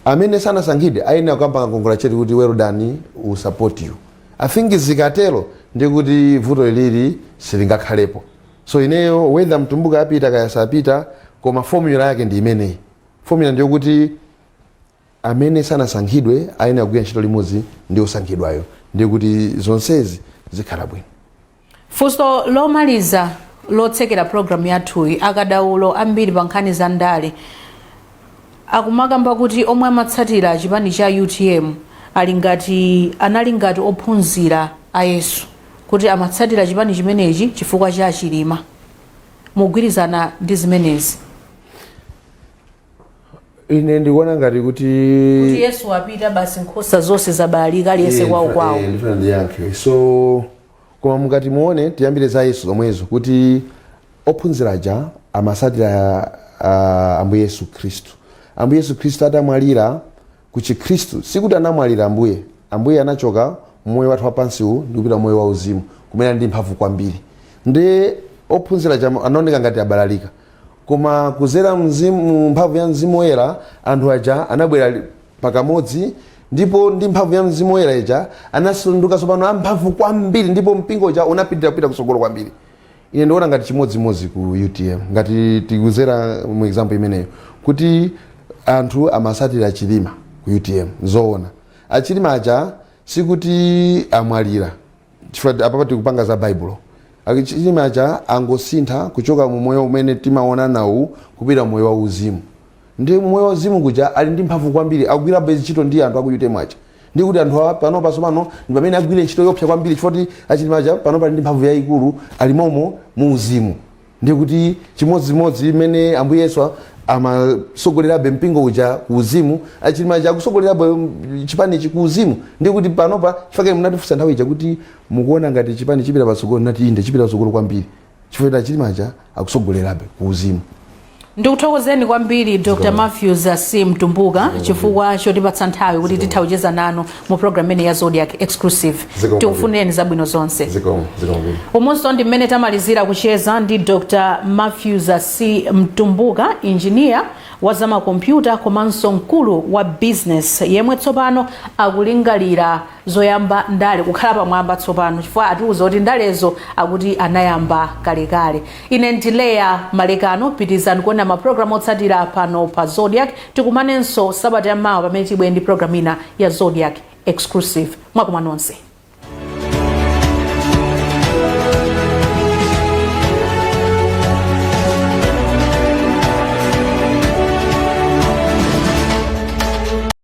Amene sanasankhidwe ayenera kupanga congratulate kuti well done, we support you. I think zikatero ndikuti vuto ilili silingakhalepo. So ineyo, whether Mtumbuka apita kaya sapita, koma formula yake ndi imeneyi. Formula ndiyokuti amene sanasankhidwe ayenera kugwira ntchito limodzi ndi osankhidwayo, ndikuti zonsezi zikhala bwino. Funso lomaliza lotsekera programu yathuyi: akadaulo ambiri pa nkhani za ndale Akumakamba kuti omwe amatsatira chipani cha UTM ali ngati anali ngati ophunzira a Yesu, kuti amatsatira chipani chimenechi chifukwa cha Chilima. Mugwirizana ndi zimenezi? Ine ndikuona ngati kuti Kuti Yesu apita, basi, nkhosa zonse zabalalika, aliyense kwawo kwawo. Ndifuna ndiyankhe. So koma mukati muone, tiyambire za Yesu zomwezo, kuti ophunzira aja amasatira Ambuye Yesu Khristu. Ambuye Yesu Khristu atamwalira, ku Chikhristu sikuti anamwalira Ambuye. Ambuye anachoka moyo wathu wapansiwu ndikupita moyo wauzimu, kumene ali ndi mphamvu kwambiri. Ndi ophunzira aja anaoneka ngati abalalika, koma kuzera mzimu, mphamvu ya Mzimu Woyera, anthu aja anabwera pakamodzi, ndipo ndi mphamvu ya Mzimu Woyera ija anasanduka tsopano amphamvu kwambiri, ndipo mpingo uja unapitirira kupita kutsogolo kwambiri. Ine ndikuona ngati chimodzimodzi ku UTM, ngati tikuzera mu example imeneyo, kuti anthu amasatira Chilima ku UTM, zoona aChilima aja sikuti amwalira, chifukwa apapa tikupanga za Baibulo. Achilima aja angosintha kuchoka mu moyo umene timaona nawu kupita moyo wa uzimu. Ndi moyo wa uzimu kuja ali ndi mphamvu kwambiri, akugwirabe ntchito ndi anthu aku UTM aja. Ndi kuti anthu awa panopa tsopano ndi pamene agwire ntchito yopsa kwambiri, chifukwa kuti aChilima aja panopa ali ndi mphamvu yayikulu, ali momo mu uzimu. Ndi kuti chimodzimodzi imene Ambuye Yesu amasogolerabe mpingo uja ku uzimu, aChilima aja akusogolerabe chipanichi ku uzimu. Ndi kuti panopa, chifukwa munatifunsa nthawi ija kuti mukuona ngati chipani chipita patsogolo, nati inde, chipita patsogolo kwambiri, chifukwa kuti aChilima aja akusogolerabe ku uzimu. Ndikuthokozeni kwambiri, Dr Matthews C Mtumbuka, chifukwa chotipatsa nthawi kuti titha kucheza nanu mu program imene ya Zodiak Exclusive. Zikomo. Tikufunireni zabwino zonse. Zikomo, zikomo. Umonso ndi mmene tamalizira kucheza ndi Dr Matthews C Mtumbuka, injiniya wa zamakompyuta komanso mkulu wa business, yemwe tsopano akulingalira zoyamba ndale, kukhala pamwamba tsopano, chifukwa atiuza kuti ndalezo akuti anayamba kalekale. Ine ndileya Malekano. Pitirizani kuona mapulogalamu otsatira pano pa Zodiak. Tikumanenso sabata yamawa pamene tibwere ndi programu ina ya Zodiak Exclusive. Mwakoma nonse.